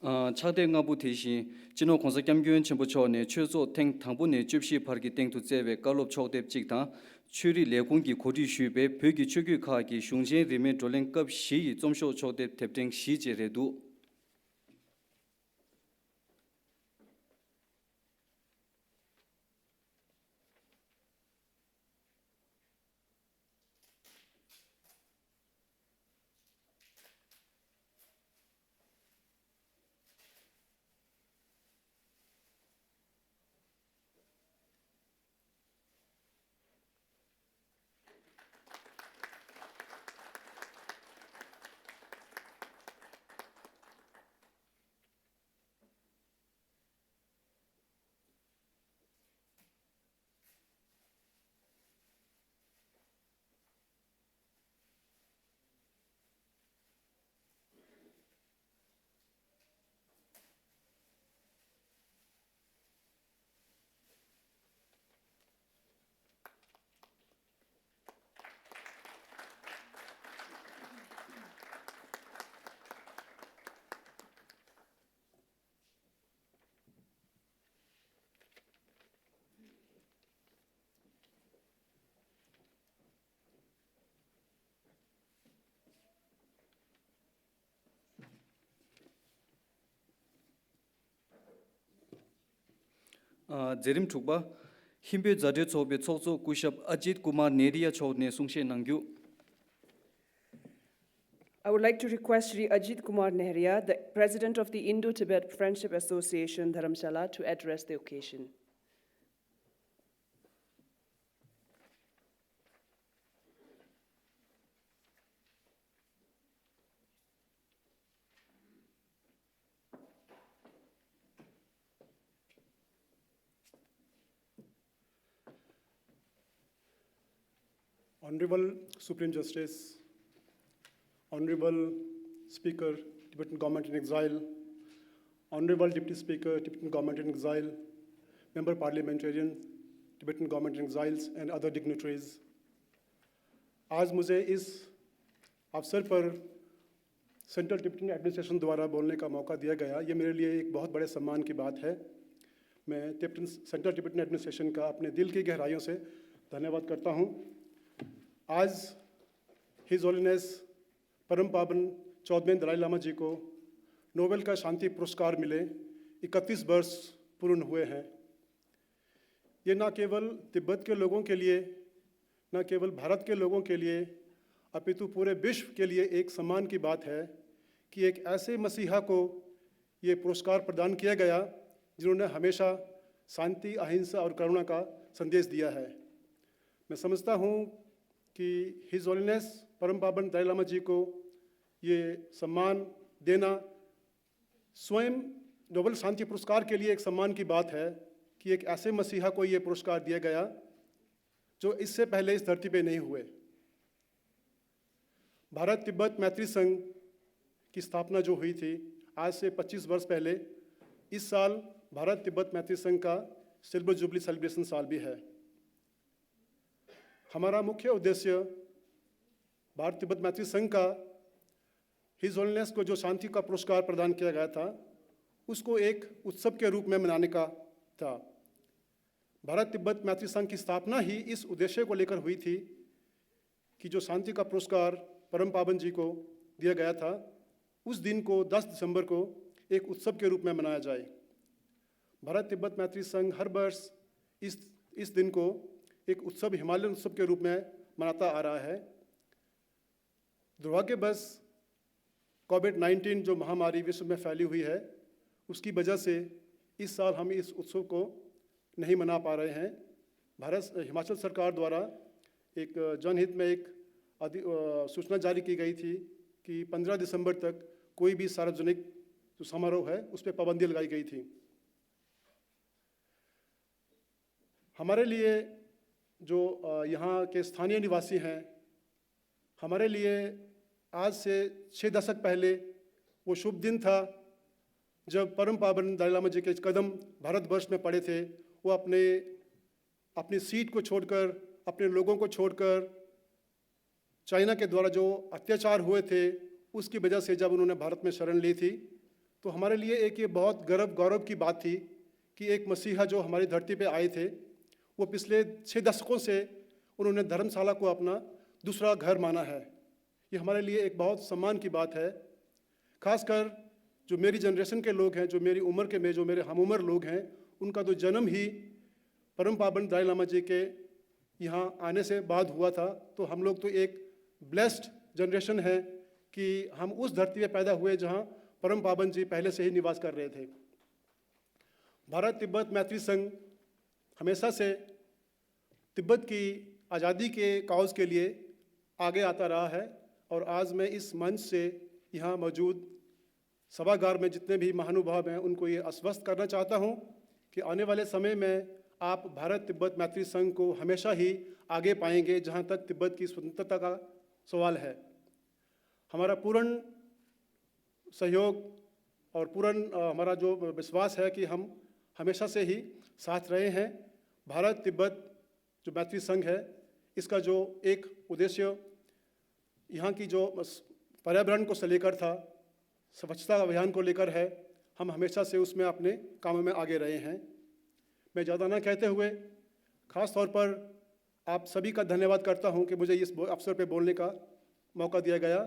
ཕྱག་དེབ་ལྔ་པོ་དེ་བཞིན་སྤྱི་ནོར་༸གོང་ས་༸སྐྱབས་མགོན་ཆེན་པོ་མཆོག་ནས་ཆོས་ཚོགས་ཐེངས་དང་པོ་ནས་བཅུ་བཞི་བར་གྱི་སྟེང་དུ་བསྩལ་བའི་བཀའ་སློབ་ཕྱོགས་དེབ་གཅིག་དང་། ཆོས་རིག་ལས་ཁུངས་ཀྱིས་གོ་སྒྲིག་ཞུས་པའི་བོད་ཀྱི་ཆོས་བརྒྱུད་ཁག་གི་གཞུང་ཆེན་རིས་མེད་བགྲོ་གླེང་སྐབས་བཞི་ཡི་རྩོམ་ཤོག་ཕྱོགས་དེབ་དེབ་ཕྲེང་བཞི་བཅས་རེད་འདུག། ཨ། མཛད་རིམ་དྲུག་པ། ཧིན་བོད་མཛའ་འབྲེལ་ཚོགས་པའི་ཚོགས་གཙོ་སྐུ་ཞབས་ཨ་ཇིད་ཀུ་མར་ནེ་རི་ཡ་མཆོག་ནས་གསུང་བཤད་གནང་རྒྱུ། I would like to request Shri Ajit Kumar Nehria, the President of the Indo-Tibet Friendship Association, Dharamshala, to address the occasion. Honorable Supreme Justice, Honorable Speaker, Tibetan Government in Exile, Honorable Deputy Speaker, Tibetan Government in Exile, Member Parliamentarian, Tibetan Government in Exiles, and other dignitaries, आज मुझे इस अवसर पर central Tibetan administration द्वारा बोलने का मौका दिया गया, ये मेरे लिए एक बहुत बड़े सम्मान की बात है। मैं टिबेटन, सेंट्रल टिबेटन एडमिनिस्ट्रेशन का अपने दिल की गहराइयों से धन्यवाद करता हूँ। आज हिज होलीनेस परम पावन चौदहवें दलाई लामा जी को नोबेल का शांति पुरस्कार मिले इकतीस वर्ष पूर्ण हुए हैं। ये ना केवल तिब्बत के लोगों के लिए, ना केवल भारत के लोगों के लिए, अपितु पूरे विश्व के लिए एक सम्मान की बात है कि एक ऐसे मसीहा को ये पुरस्कार प्रदान किया गया, जिन्होंने हमेशा शांति, अहिंसा और करुणा का संदेश दिया है। मैं समझता हूँ कि हिज होलीनेस परम पावन दलाई लामा जी को ये सम्मान देना स्वयं नोबेल शांति पुरस्कार के लिए एक सम्मान की बात है कि एक ऐसे मसीहा को ये पुरस्कार दिया गया, जो इससे पहले इस धरती पे नहीं हुए। भारत तिब्बत मैत्री संघ की स्थापना जो हुई थी आज से पच्चीस वर्ष पहले, इस साल भारत तिब्बत मैत्री संघ का सिल्वर जुबली सेलिब्रेशन साल भी है। हमारा मुख्य उद्देश्य भारत तिब्बत मैत्री संघ का हिज होलीनेस को जो शांति का पुरस्कार प्रदान किया गया था, उसको एक उत्सव के रूप में मनाने का था। भारत तिब्बत मैत्री संघ की स्थापना ही इस उद्देश्य को लेकर हुई थी कि जो शांति का पुरस्कार परम पावन जी को दिया गया था, उस दिन को दस दिसंबर को एक उत्सव के रूप में मनाया जाए। भारत तिब्बत मैत्री संघ हर वर्ष इस, इस दिन को एक उत्सव, हिमालयन उत्सव के रूप में मनाता आ रहा है। दुर्भाग्यवश कोविड नाइन्टीन जो महामारी विश्व में फैली हुई है, उसकी वजह से इस साल हम इस उत्सव को नहीं मना पा रहे हैं। भारत, हिमाचल सरकार द्वारा एक जनहित में एक अधि-, अ, सूचना जारी की गई थी कि पन्द्रह दिसंबर तक कोई भी सार्वजनिक जो समारोह है, उस पर पाबंदी लगाई गई थी। हमारे लिए जो, अ, यहाँ के स्थानीय निवासी हैं, हमारे लिए आज से छः दशक पहले वो शुभ दिन था, जब परम पावन दलाई लामा जी के कदम भारतवर्ष में पड़े थे। वो अपने, अपनी सीट को छोड़कर, अपने लोगों को छोड़कर, चाइना के द्वारा जो अत्याचार हुए थे, उसकी वजह से जब उन्होंने भारत में शरण ली थी, तो हमारे लिए एक ये बहुत गर्व, गौरव की बात थी कि एक मसीहा जो हमारी धरती पे आए थे, वो पिछले छः दशकों से उन्होंने धर्मशाला को अपना दूसरा घर माना है। ये हमारे लिए एक बहुत सम्मान की बात है। खासकर जो मेरी जनरेशन के लोग हैं, जो मेरी उम्र के में, जो मेरे हम उम्र लोग हैं, उनका तो जन्म ही परम पावन दलाई लामा जी के यहाँ आने से बाद हुआ था। तो हम लोग तो एक ब्लेस्ड जनरेशन है कि हम उस धरती पे पैदा हुए, जहाँ परम पावन जी पहले से ही निवास कर रहे थे। भारत तिब्बत मैत्री संघ हमेशा से तिब्बत की आज़ादी के काउज के लिए आगे आता रहा है, और आज मैं इस मंच से यहाँ मौजूद सभागार में जितने भी महानुभाव हैं, उनको ये आश्वस्त करना चाहता हूँ कि आने वाले समय में आप भारत तिब्बत मैत्री संघ को हमेशा ही आगे पाएंगे, जहाँ तक तिब्बत की स्वतंत्रता का सवाल है। हमारा पूर्ण सहयोग और पूर्ण, अ, हमारा जो विश्वास है कि हम हमेशा से ही साथ रहे हैं। भारत तिब्बत जो मैत्री संघ है, इसका जो एक उद्देश्य यहाँ की जो स-, पर्यावरण को से लेकर था, स्वच्छता अभियान को लेकर है, हम हमेशा से उसमें अपने कामों में आगे रहे हैं। मैं ज़्यादा ना कहते हुए, खास तौर पर आप सभी का धन्यवाद करता हूँ कि मुझे इस बो-, अवसर पे बोलने का मौका दिया गया।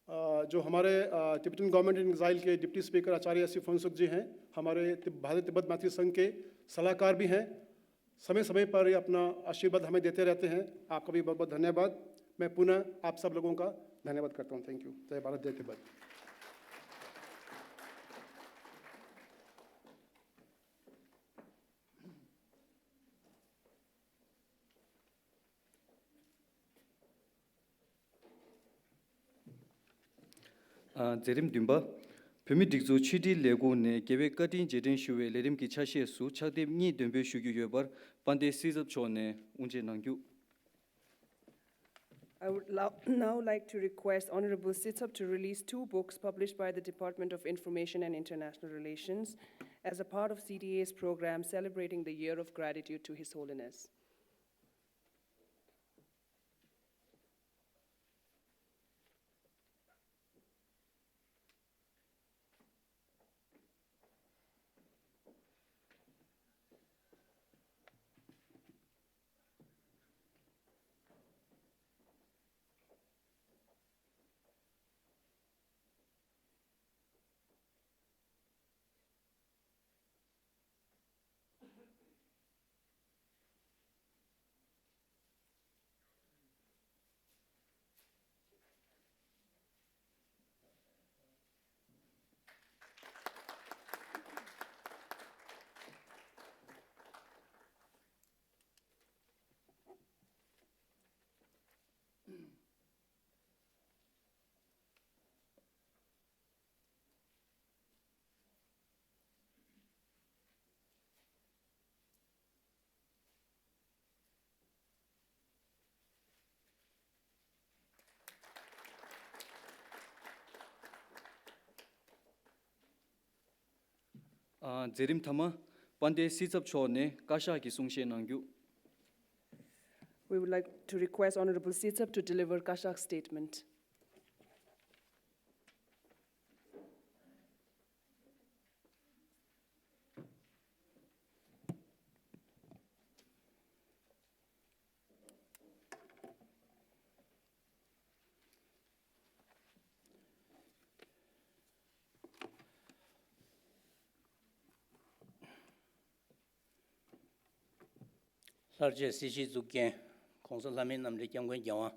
अ, जो हमारे, अ, टिबेटन गवर्नमेंट इन एग्जाइल के डिप्टी स्पीकर आचार्य एस सी फुनसुक जी हैं, हमारे तिब-, भारत तिब्बत मैत्री संघ के सलाहकार भी हैं, समय समय पर ये अपना आशीर्वाद हमें देते रहते हैं। आपका भी बहुत बहुत धन्यवाद। मैं पुनः आप सब लोगों का धन्यवाद करता हूँ। Thank you. जय भारत, जय तिब्बत। ཨ། མཛད་རིམ་བདུན་པ། བོད་མིའི་སྒྲིག་འཛུགས་ཕྱི་དྲིལ་ལས་ཁུངས་ནས་རྒྱལ་བའི་བཀའ་དྲིན་རྗེས་དྲན་ཞུ་བའི་ལས་རིམ་གྱི་ཆ་ཤས་སུ་ཕྱག་དེབ་གཉིས་འདོན་སྤེལ་ཞུ་རྒྱུ་ཡོད་པར་དཔལ་ལྡན་སྲིད་ཚབ་མཆོག་ནས་དབུ་འབྱེད་གནང་རྒྱུ། I would lo- now like to request Honorable Sitsap to release two books published by the Department of Information and International Relations as a part of C D A's program celebrating the Year of Gratitude to His Holiness. མཛད་རིམ་མཐའ་མ། དཔལ་ལྡན་སྲིད་ཚབ་མཆོག་ནས་བཀའ་ཤག་གི་གསུང་བཤད་གནང་རྒྱུ། We would like to request Honorable Sitsap to deliver Kashak statement. ལྷར་བཅས་སྲིད་ཞིའི་གཙུག་རྒྱན། ༸གོང་ས་ལྷ་མིའི་རྣམ་འདྲེན་སྐྱབས་མགོན་རྒྱལ་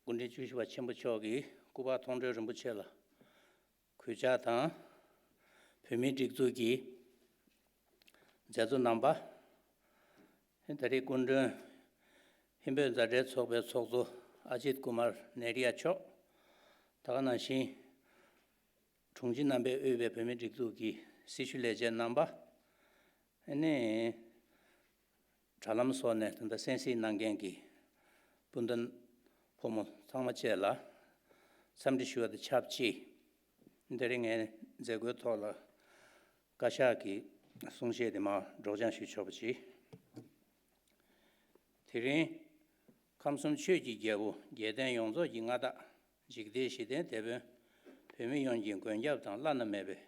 དབང་། སྐུ་ཕྲེང་བཅུ་བཞི་པ་ཆེན་པོ་མཆོག་གི་སྐུ་པར་མཐོང་གྲོལ་རིན་པོ་ཆེ་ལ་གུས་ཕྱག་དང་། བོད་མིའི་སྒྲིག་འཛུགས་ཀྱི་མཛད་གཙོ་རྣམ་པ། ད་རེས་སྐུ་མགྲོན་ཧིན་བོད་མཛའ་འབྲེལ་ཚོགས་པའི་ཚོགས་གཙོ་ཨ་ཇིད་ཀུ་མར་ནེ་ཏི་ཡ་མཆོག། ད་ག་ནང་བཞིན་དྲུང་ཆེ་རྣམ་པས་དབུས་པའི་བོད་མིའི་སྒྲིག་འཛུགས་ཀྱི་སྲི་ཞུ་ལས་བྱེད་རྣམ་པ། ཨ་ནི་དྲ་ལམ་སོགས་ནས་ད་ལྟ་གསན་གཟིགས་གནང་མཁན་གྱི་སྤུན་ཟླ་ཕོ་མོ་ཚང་མ་བཅས་ལ་འཚམས་འདྲི་ཞུ་བ་དང་ཆབས་ཅིག། འདི་རིང་ངས་མཛད་སྒོའི་ཐོག་ལ་བཀའ་ཤག་གི་གསུང་བཤད་དེ་མར་སྒྲོག་སྦྱང་ཞུས་ཆོག་པ་བྱེད། དེ་རིང་ཁམས་གསུམ་ཆོས་ཀྱི་རྒྱལ་པོ་རྒྱལ་བསྟན་ཡོངས་རྫོགས་ཀྱི་མངའ་བདག་འཇིག་རྟེན་ཞི་བདེའི་དེད་དཔོན་བོད་མི་ཡོངས་ཀྱི་མགོན་སྐྱབས་དང་བླ་ན་མེད་པའི་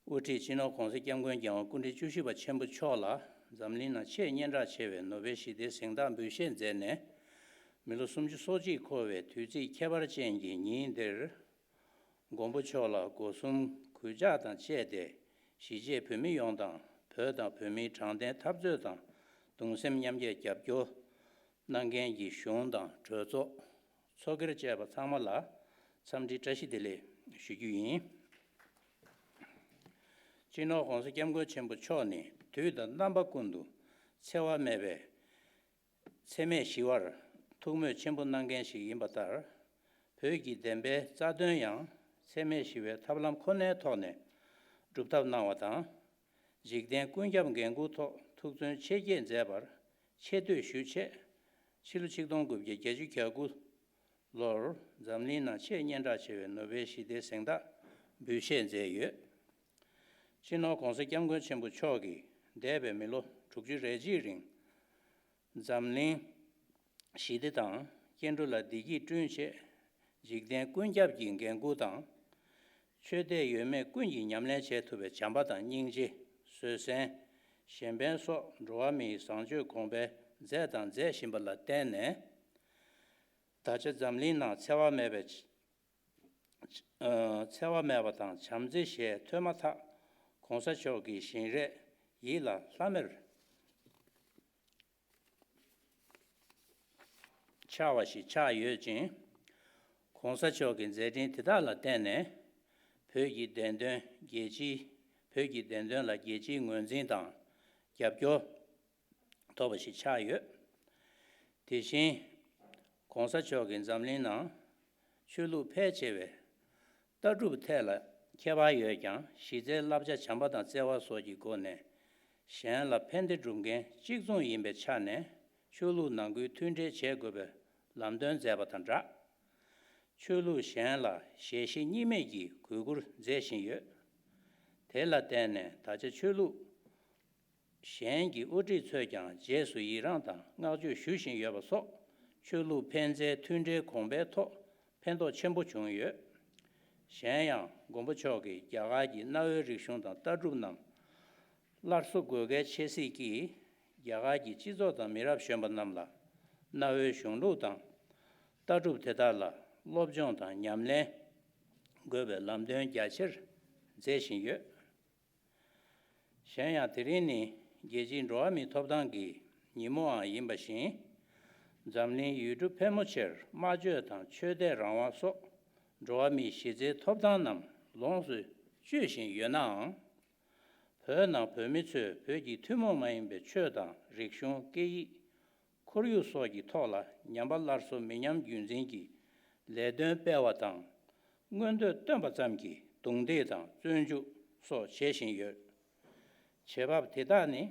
དབུ་ཁྲིད་སྤྱི་ནོར་༸གོང་ས་༸སྐྱབས་མགོན་རྒྱལ་དབང་སྐུ་ཕྲེང་བཅུ་བཞི་པ་ཆེན་པོ་མཆོག་ལ་འཛམ་གླིང་ནང་ཆེས་སྙན་གྲགས་ཆེ་བའི་ནོ་བེལ་ཞི་བདེའི་གཟེངས་རྟགས་འབུལ་བཞེས་མཛད་ནས་མི་ལོ་སུམ་ཅུ་སོ་གཅིག་འཁོར་བའི་དུས་ཚིགས་ཁྱད་པར་ཅན་གྱི་ཉིན་འདིར། མགོན་པོ་མཆོག་ལ་སྒོ་གསུམ་གུས་ཕྱག་དང་བཅས་ཏེ་གཞིས་བྱེས་བོད་མི་ཡོངས་དང་བོད་དང་བོད་མིའི་དྲང་བདེན་འཐབ་རྩོད་དང་གདུང་སེམས་མཉམ་སྐྱེད་རྒྱབ་སྐྱོར་གནང་མཁན་གྱི་གཞུང་དང་གྲོས་ཚོགས་ཚོགས་སྒེར་བཅས་པ་ཚང་མ་ལ་འཚམས་འདྲི་བཀྲ་ཤིས་བདེ་ལེགས་ཞུ་རྒྱུ་ཡིན། སྤྱི་ནོར་༸གོང་ས་༸སྐྱབས་མགོན་ཆེན་པོ་མཆོག་ནི་དུས་དང་རྣམ་པ་ཀུན་ཏུ་འཚེ་བ་མེད་པའི་འཚེ་མེད་ཞི་བར་ཐུགས་མོས་ཆེན་པོ་གནང་མཁན་ཞིག་ཡིན་པ་ལྟར། བོད་ཀྱི་བདེན་པའི་རྩ་དོན་ཡང་འཚེ་མེད་ཞི་བའི་ཐབས་ལམ་ཁོ་ནའི་ཐོག་ནས་སྒྲུབ་ཐབས་གནང་བ་དང་། འཇིག་རྟེན་ཀུན་ཁྱབ་འགན་འཁུར་ཐོག་ཐུགས་བརྩོན་ཆེ་བསྐྱེད་མཛད་པར་ཆེ་བསྟོད་ཞུ་ཆེད། ཕྱི་ལོ་ཆིག་སྟོང་དགུ་བརྒྱ་བརྒྱད་ཅུ་གྱ་དགུ་ལོར་འཛམ་གླིང་ནང་ཆེས་སྙན་གྲགས་ཆེ་བའི་ནོ་བེལ་ཞི་བདེའི་གཟེངས་རྟགས་འབུལ་བཞེས་མཛད་ཡོད། སྤྱི་ནོར་༸གོང་ས་༸སྐྱབས་མགོན་ཆེན་པོ་མཆོག་གིས་འདས་པའི་མི་ལོ་དྲུག་ཅུ་རེ་གཅིག་རིང་འཛམ་གླིང་ཞི་བདེ་དང་སྐྱེ་འགྲོ་ལ་བདེ་སྐྱིད་བསྐྲུན་ཆེད། འཇིག་རྟེན་ཀུན་ཁྱབ་ཀྱི་འགན་འཁུར་དང་། ཆོས་དད་ཡོད་མེད་ཀུན་གྱིས་ཉམས་ལེན་བྱེད་ཐུབ་པའི་བྱམས་པ་དང་སྙིང་རྗེ། བཟོད་བསྲན། གཞན་ཕན་སོགས་འགྲོ་བ་མིའི་བཟང་སྤྱོད་གོང་འཕེལ་མཛད་དང་མཛད་བཞིན་པ་ལ་བརྟེན་ནས། ད་ཆ་འཛམ་གླིང་ནང་འཚེ་བ་མེད་པའི། འཚེ་བ་མེད་པ་དང་བྱམས་བརྩེ་ཞེས་ཐོས་མ་ཐག་༸གོང་ས་མཆོག་གི་བཞིན་རས་ཡིད་ལ་ལྷམ་མེར་འཆར་བ་ཞིག་ཆགས་ཡོད་ཅིང་། ༸གོང་ས་མཆོག་གི་མཛད་འཕྲིན་དེ་དག་ལ་བརྟེན་ནས་བོད་ཀྱི་བདེན་དོན་རྒྱལ་སྤྱིའི་བོད་ཀྱི་བདེན་དོན་ལ་རྒྱལ་སྤྱིའི་ངོས་འཛིན་དང་རྒྱབ་སྐྱོར་ཐོབ་པ་ཞིག་ཆགས་ཡོད། དེ་བཞིན་༸གོང་ས་མཆོག་གིས་འཛམ་གླིང་ནང་ཆོས་ལུགས་ཕལ་ཆེ་བས་ལྟ་གྲུབ་ཐད་ལ་ཁྱད་པར་ཡོད་ཀྱང་། གཞི་རྩའི་བསླབ་བྱ་བྱམས་པ་དང་བརྩེ་བ་སོགས་ཀྱི་སྒོ་ནས་གཞན་ལ་ཕན་བདེ་སྒྲུབ་མཁན་གཅིག་མཚུངས་ཡིན་པའི་ཆ་ནས་ཆོས་ལུགས་ནང་ཁུལ་མཐུན་འབྲེལ་བྱེད་དགོས་པའི་ལམ་སྟོན་མཛད་པ་དང་སྦྲགས། ཆོས་ལུགས་གཞན་ལ་ཞལ་བཞེས་གཉིས་མེད་ཀྱི་གུས་བཀུར་མཛད་བཞིན་ཡོད། དེ་ལ་བརྟེན་ནས་ད་ཆ་ཆོས་ལུགས་གཞན་གྱི་དབུ་ཁྲིད་ཚོས་ཀྱང་རྗེས་སུ་ཡི་རངས་དང་བསྔགས་བརྗོད་ཞུ་བཞིན་ཡོད་པ་སོགས་ཆོས་ལུགས་ཕན་ཚུན་མཐུན་འབྲེལ་གོང་འཕེལ་ཐོག་ཕན་ཐོགས་ཆེན་པོ་བྱུང་ཡོད། གཞན་ཡང་མགོན་པོ་མཆོག་གིས་རྒྱ་གར་གྱི་གནའ་བོའི་རིག་གཞུང་དང་ལྟ་གྲུབ་རྣམས་སླར་གསོ་དགོས་གལ་ཆེ་སྲིད་ཀྱིས། རྒྱ་གར་གྱི་སྤྱི་ཚོགས་དང་མི་རབས་གཞོན་པ་རྣམས་ལ་གནའ་བོའི་གཞུང་ལུགས་དང་ལྟ་གྲུབ་དེ་དག་ལ་སློབ་སྦྱོང་དང་ཉམས་ལེན་དགོས་པའི་ལམ་སྟོན་རྒྱ་ཆེར་མཛད་བཞིན་ཡོད། གཞན་ཡང་དེ་རིང་ནི་རྒྱལ་སྤྱིའི་འགྲོ་བ་མིའི་ཐོབ་ཐང་གི་ཉིན་མོའང་ཡིན་པ་བཞིན། འཛམ་གླིང་ཡུལ་གྲུ་ཕལ་མོ་ཆེར་སྨྲ་བརྗོད་དང་ཆོས་དད་རང་དབང་སོགས་འགྲོ་བ་མིའི་གཞི་རྩའི་ཐོབ་ཐང་རྣམས་ལོངས་སུ་སྤྱོད་བཞིན་ཡོད་ནའང་། བོད་ནང་བོད་མི་ཚོས་བོད་ཀྱི་ཐུན་མོང་མ་ཡིན་པའི་ཆོས་དང་རིག་གཞུང་། སྐད་ཡིག་ཁོར་ཡུག་སོགས་ཀྱི་ཐོག་ལ་ཉམས་པ་སླར་གསོ་མི་ཉམས་རྒྱུན་འཛིན་གྱི་ལས་དོན་སྤེལ་བ་དང་། མངོན་འདོད་བཏོན་པ་ཙམ་གྱིས་རྡུང་རྡེག་དང་བཙོན་འཇུག་སོགས་བྱེད་བཞིན་ཡོད། བྱེད་བབ་དེ་དག་ནི་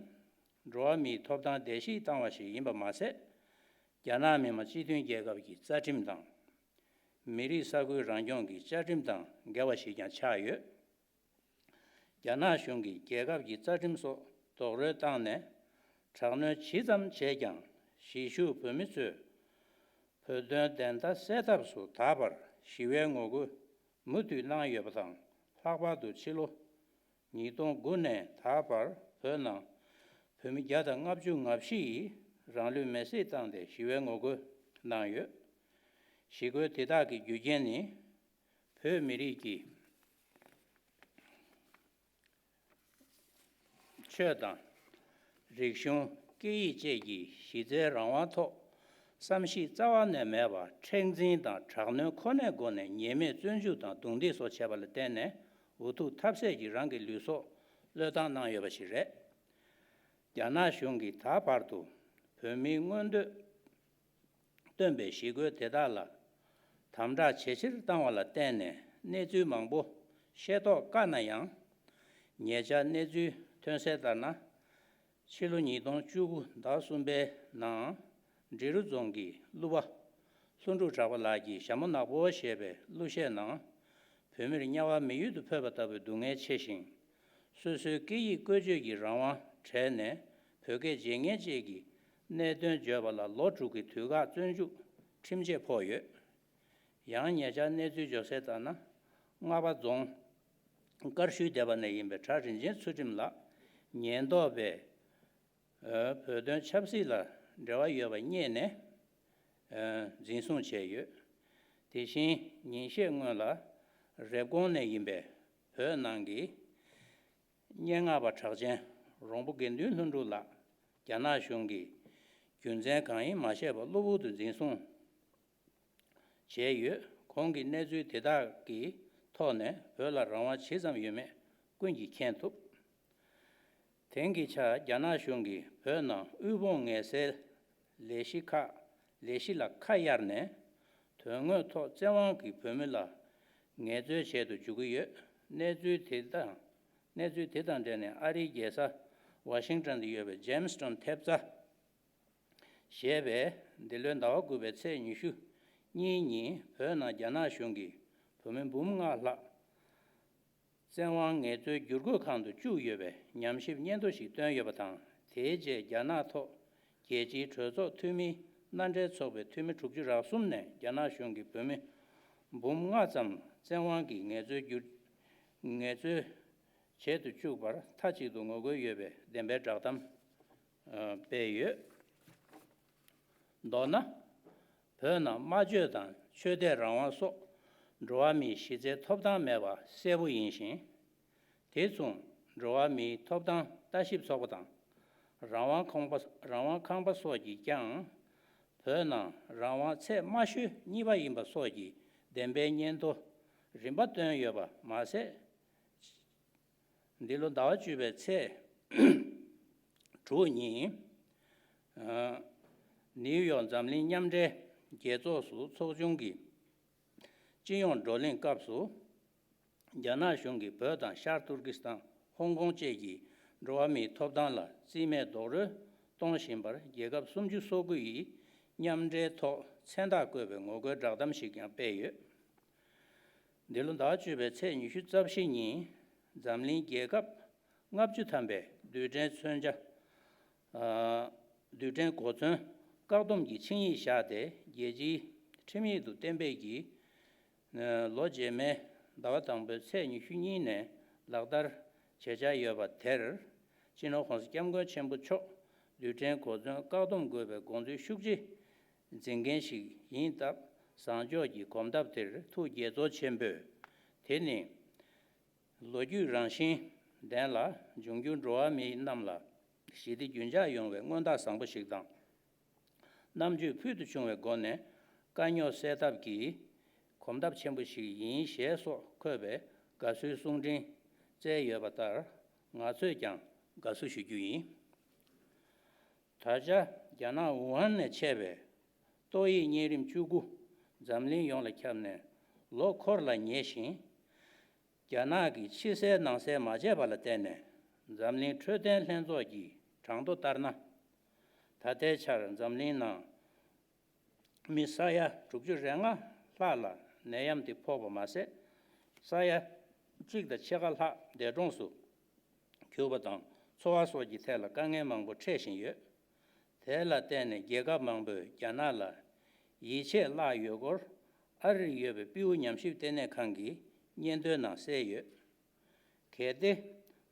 འགྲོ་བ་མིའི་ཐོབ་ཐང་བརྡལ་བཤིག་བཏང་བ་ཞིག་ཡིན་པ་མ་ཟད། རྒྱ་ནག་མི་དམངས་སྤྱི་མཐུན་རྒྱལ་ཁབ་ཀྱི་རྩ་ཁྲིམས་དང་། མི་རིགས་ས་ཁུལ་རང་སྐྱོང་གི་བཅའ་ཁྲིམས་དང་འགལ་བ་ཞིག་ཀྱང་ཆགས་ཡོད། རྒྱ་ནག་གཞུང་གིས་རྒྱལ་ཁབ་ཀྱི་རྩ་ཁྲིམས་སོགས་རྡོག་རོལ་བཏང་ནས་དྲག་གནོན་ཇི་ཙམ་བྱས་ཀྱང་གཞིས་བཞུགས་བོད་མི་ཚོས་བོད་དོན་བདེན་མཐའ་གསལ་ཐབས་སུ་ད་བར་ཞི་བའི་ངོ་རྒོལ་མུ་མཐུད་གནང་ཡོད་པ་དང་། ལྷག་པར་དུ་ཕྱི་ལོ་ཉིས་སྟོང་དགུ་ནས་ད་བར་བོད་ནང་བོད་མི་བརྒྱ་དང་ལྔ་བཅུ་ང་བཞི་ཡིས་རང་ལུས་མེར་སྲེག་བཏང་སྟེ་ཞི་བའི་ངོ་རྒོལ་གནང་ཡོད། ཞི་རྒོལ་དེ་དག་གི་རྒྱུ་རྐྱེན་ནི་བོད་མི་རིགས་ཀྱི་ཆོས་དང་། རིག་གཞུང་། སྐད་ཡིག་བཅས་ཀྱི་གཞི་རྩའི་རང་དབང་ཐོག་བསམ་གཞིག་རྩ་བ་ནས་མེད་པར་མཁྲེགས་འཛིན་དང་དྲག་གནོན་ཁོ་ནའི་སྒོ་ནས་ཉེས་མེད་བཙོན་འཇུག་དང་རྡུང་རྡེག་སོགས་བྱས་པ་ལ་བརྟེན་ནས་འུ་ཐུག་ཐབས་ཟད་ཀྱིས་རང་གི་ལུས་སྲོག་བློས་བཏང་གནང་ཡོད་པ་ཞིག་རེད། རྒྱ་ནག་གཞུང་གིས་ད་བར་དུ་བོད་མིའི་མངོན་འདོད་བཏོན་པའི་ཞི་རྒོལ་དེ་དག་ལ་དམ་དྲག་ཇེ་ཆེར་བཏང་བ་ལ་བརྟེན་ནས་གནས་ཚུལ་མང་པོ་ཤེས་རྟོགས་དཀའ་ན་ཡང་། ཉེ་ཆར་གནས་ཚུལ་ཐོན་གསལ་ལྟར་ན། ཕྱི་ལོ་ཉིས་སྟོང་བཅུ་དགུ་ཟླ་གསུམ་པའི་ནང་འབྲི་རུ་རྫོང་གི་གླུ་བ་ལྷུན་གྲུབ་གྲགས་པ་ལགས་ཀྱིས་ཞྭ་མོ་ནག་པོ་ཞེས་པའི་གླུ་གཞས་ནང་། བོད་མིར་དམྱལ་བ་མི་ཡུལ་དུ་འཕོས་པ་ལྟ་བུའི་སྡུག་བསྔལ་ཆེ་ཞིང་། སོ་སོའི་སྐད་ཡིག་བཀོལ་སྤྱོད་ཀྱི་རང་དབང་བྲལ་ནས་བོད་སྐད་བརྗེད་ངས་བཅས་ཀྱི་གནད་དོན་བརྗོད་པ་ལ་ལོ་དྲུག་གི་དུས་བཀག་བཙོན་འཇུག་ཁྲིམས་ཆད་ཕོག་ཡོད། ཡང་ཉེ་ཆར་གནས་ཚུལ་འབྱོར་གསལ་ལྟར་ན། རྔ་པ་རྫོང་དཀར་ཤུལ་སྡེ་པ་ནས་ཡིན་པའི་གྲྭ་རིན་ཆེན་ཚུལ་ཁྲིམས་ལགས་ཉེན་རྟོག་པས་བོད་དོན་ཆབ་སྲིད་ལ་འབྲེལ་བ་ཡོད་པ་རྙེད་ནས་འཛིན་བཟུང་བྱས་ཡོད། དེ་བཞིན་ཉིན་ཤས་སྔོན་ལ་རེབ་གོང་ནས་ཡིན་པའི་བོད་ནང་གི་སྙན་ངག་པ་གྲགས་ཅན་རོང་པོ་དགེ་འདུན་ལྷུན་གྲུབ་ལགས་རྒྱ་ནག་གཞུང་གིས་རྒྱུ་མཚན་གང་ཡིན་མ་ཤེས་པར་གློ་བུར་དུ་འཛིན་བཟུང་བྱས་ཡོད། ཁོང་གིས་གནས་ཚུལ་དེ་དག་གི་ཐོག་ནས་བོད་ལ་རང་དབང་ཇི་ཙམ་ཡོད་མེད་ཀུན་གྱིས་མཁྱེན་ཐུབ། དེང་གི་ཆར་རྒྱ་ནག་གཞུང་གིས་བོད་ནང་དབུལ་ཕོངས་ངལ་སེལ་ལས་གཞི་ཁག་ལས་གཞི་ལ་ཁ་གཡར་ནས་དོན་དངོས་ཐོག་བཙན་དབང་གིས་བོད་མི་ལ་ངལ་རྩོལ་བྱེད་དུ་འཇུག་གི་ཡོད། གནས་ཚུལ་དེ་དང་གནས་ཚུལ་དེ་དང་འབྲེལ་ནས་ཨ་རིའི་རྒྱལ་ས་ཝ་ཤིང་ཊོན་དུ་ཡོད་པའི་ཇེམ་སི་ཊོན་ཐེབས་རྩ་ཞེས་པས་འདི་ལོའི་ཟླ་བ་དགུ་པའི་ཚེས་ཉི་ཤུ་གཉིས་ཉིན་བོད་ནང་རྒྱ་ནག་གཞུང་གིས་བོད་མི་འབུམ་ལྔ་ལྷག་བཙན་དབང་ངལ་རྩོལ་བསྒྱུར་བཀོད་ཁང་དུ་བཅུག་ཡོད་པའི་ཉམས་ཞིབ་སྙན་ཐོ་ཞིག་བཏོན་ཡོད་པ་དང་། དེའི་རྗེས་རྒྱ་ནག་ཐོག་རྒྱལ་སྤྱིའི་གྲོས་ཚོགས་འཐུས་མིའི་མནའ་འབྲེལ་ཚོགས་པའི་འཐུས་མི་དྲུག་ཅུ་རེ་གསུམ་ནས་རྒྱ་ནག་གཞུང་གིས་བོད་མི་འབུམ་ལྔ་ཙམ་བཙན་དབང་གིས་ངལ་རྩོལ་བསྒྱུར་ངལ་རྩོལ་བྱེད་དུ་བཅུག་པར་མཐའ་གཅིག་ཏུ་ངོ་རྒོལ་ཡོད་པའི་བདེན་པའི་བསྒྲགས་གཏམ་སྤེལ་ཡོད། མདོར་ན། བོད་ནང་སྨྲ་བརྗོད་དང་ཆོས་དད་རང་དབང་སོགས་འགྲོ་བ་མིའི་གཞི་རྩའི་ཐོབ་ཐང་མེད་པ་གསལ་པོ་ཡིན་ཞིང་། དེ་མཚུངས་འགྲོ་བ་མིའི་ཐོབ་ཐང་ལྟ་ཞིབ་ཚོགས་པ་དང་། རང་དབང་ཁང་པ་རང་དབང་ཁང་པ་སོགས་ཀྱིས་ཀྱང་། བོད་ནང་རང་དབང་ཚད་དམའ་ཤོས་གཉིས་པ་ཡིན་པ་སོགས་ཀྱི་བདེན་པའི་སྙན་ཐོ་རིམ་པ་བཏོན་ཡོད་པ་མ་ཟད། འདི་ལོ་ཟླ་བ་བཅུ་པའི་ཚེས་དྲུག་ཉིན། ཨ། ནིའུ་ཡོག་འཛམ་གླིང་མཉམ་འབྲེལ་རྒྱལ་ཚོགས་སུ་ཚོགས་ཆུང་གི་སྤྱི་ཡོངས་བགྲོ་གླེང་སྐབས་སུ། རྒྱ་ནག་གཞུང་གིས་བོད་དང་ཤར་ཏུར་ཀི་སི་ཐན། ཧོང་ཀོང་བཅས་ཀྱི་འགྲོ་བ་མིའི་ཐོབ་ཐང་ལ་རྩིས་མེད་རྡོག་རོལ་གཏོང་བཞིན་པར་རྒྱལ་ཁབ་སུམ་ཅུ་སོ་དགུ་ཡིས་མཉམ་འབྲེལ་ཐོག་མཚན་རྟགས་བཀོད་པའི་ངོ་རྒོལ་བསྒྲགས་གཏམ་ཞིག་ཀྱང་སྤེལ་ཡོད། འདི་ལོ་ཟླ་བ་བཅུ་པའི་ཚེས་ཉི་ཤུ་རྩ་བཞི་ཉིན་འཛམ་གླིང་རྒྱལ་ཁབ་ལྔ་བཅུ་ཐམ་པའི་རྡུལ་ཕྲན་མཚོན་ཆ། ཨ། རྡུལ་ཕྲན་གོ་མཚོན་བཀག་སྡོམ་གྱི་ཆིངས་ཡིག་བཞག་སྟེ་རྒྱལ་སྤྱིའི་ཁྲིམས་ཡིག་ཏུ་གཏན་འབེབས་ཀྱིས། ལོ་རྗེས་མའི་ཟླ་བ་དང་པོའི་ཚེས་ཉི་ཤུ་གཉིས་ནས་ལག་བསྟར་བྱེད་འཆར་ཡོད་པ་དེར། སྤྱི་ནོར་༸གོང་ས་༸སྐྱབས་མགོན་ཆེན་པོ་མཆོག་རྡུལ་ཕྲན་གོ་མཚོན་བཀག་སྡོམ་དགོས་པའི་དགོངས་ཚུལ་ཤུགས་ཆེ་འཛིན་མཁན་ཞིག་ཡིན་སྟབས། བཟང་ཕྱོགས་ཀྱི་གོམ་སྟབས་དེར་ཐུགས་དགྱེས་ཚོར་ཆེན་པོས། དེ་ནི་ལོ་རྒྱུས་རང་བཞིན་ལྡན་ལ། འབྱུང་འགྱུར་འགྲོ་བ་མི་རྣམས་ལ་ཞི་བདེ་རྒྱུན་འཇགས་ཡོང་བའི་མངོན་རྟགས་བཟང་པོ་ཞིག་དང་། རྣམ་དཔྱོད་ཕུལ་དུ་བྱུང་བའི་སྒོ་ནས་དཀའ་རྙོག་སེལ་ཐབས་ཀྱི་གོམ་སྟབས་ཆེན་པོ་ཞིག་ཡིན་ཞེས་སོགས་འཁོད་པའི་དགའ་བསུའི་གསུང་འཕྲིན་བསྩལ་ཡོད་པ་ལྟར། ང་ཚོས་ཀྱང་དགའ་བསུ་ཞུ་རྒྱུ་ཡིན། ད་ཆ་རྒྱ་ནག་ཝུ་ཧན་ནས་མཆེད་པའི་ཏོག་དབྱིབས་གཉན་རིམས་བཅུ་དགུ་འཛམ་གླིང་ཡོངས་ལ་ཁྱབ་ནས་ལོ་འཁོར་ལ་ཉེ་ཞིང་། རྒྱ་ནག་གིས་ཕྱི་གསལ་ནང་གསལ་མ་བྱས་པ་ལ་བརྟེན་ནས། འཛམ་གླིང་འཕྲོད་བསྟེན་ལྷན་ཚོགས་ཀྱི་གྲངས་ཐོ་ལྟར་ན། ད་ལྟའི་ཆར་འཛམ་གླིང་ནང་མི་ས་ཡ་དྲུག་ཅུ་རེ་ལྔ་ལྷག་ལ་ནད་ཡམས་དེ་ཕོག་པ་མ་ཟད། ས་ཡ་གཅིག་དང་ཕྱེད་ཀ་ལྷག་འདས་གྲོངས་སུ་ གྱུར་པ་དང་འཚོ་བ་སོགས་ཀྱི་ཐད་ལ་དཀའ་ངལ་མང་པོ་འཕྲད་བཞིན་ཡོད། དེ་ལ་བརྟེན་ནས་རྒྱལ་ཁབ་མང་པོས་རྒྱ་ནག་ལ་ཡིད་ཆེས་བརླག་ཡོད་སྐོར། ཨ་རིར་ཡོད་པའི་པིའུ་ཉམས་ཞིབ་ལྟེ་གནས་ཁང་གི་སྙན་ཐོའི་ནང་གསལ་ཡོད། གལ་ཏེ་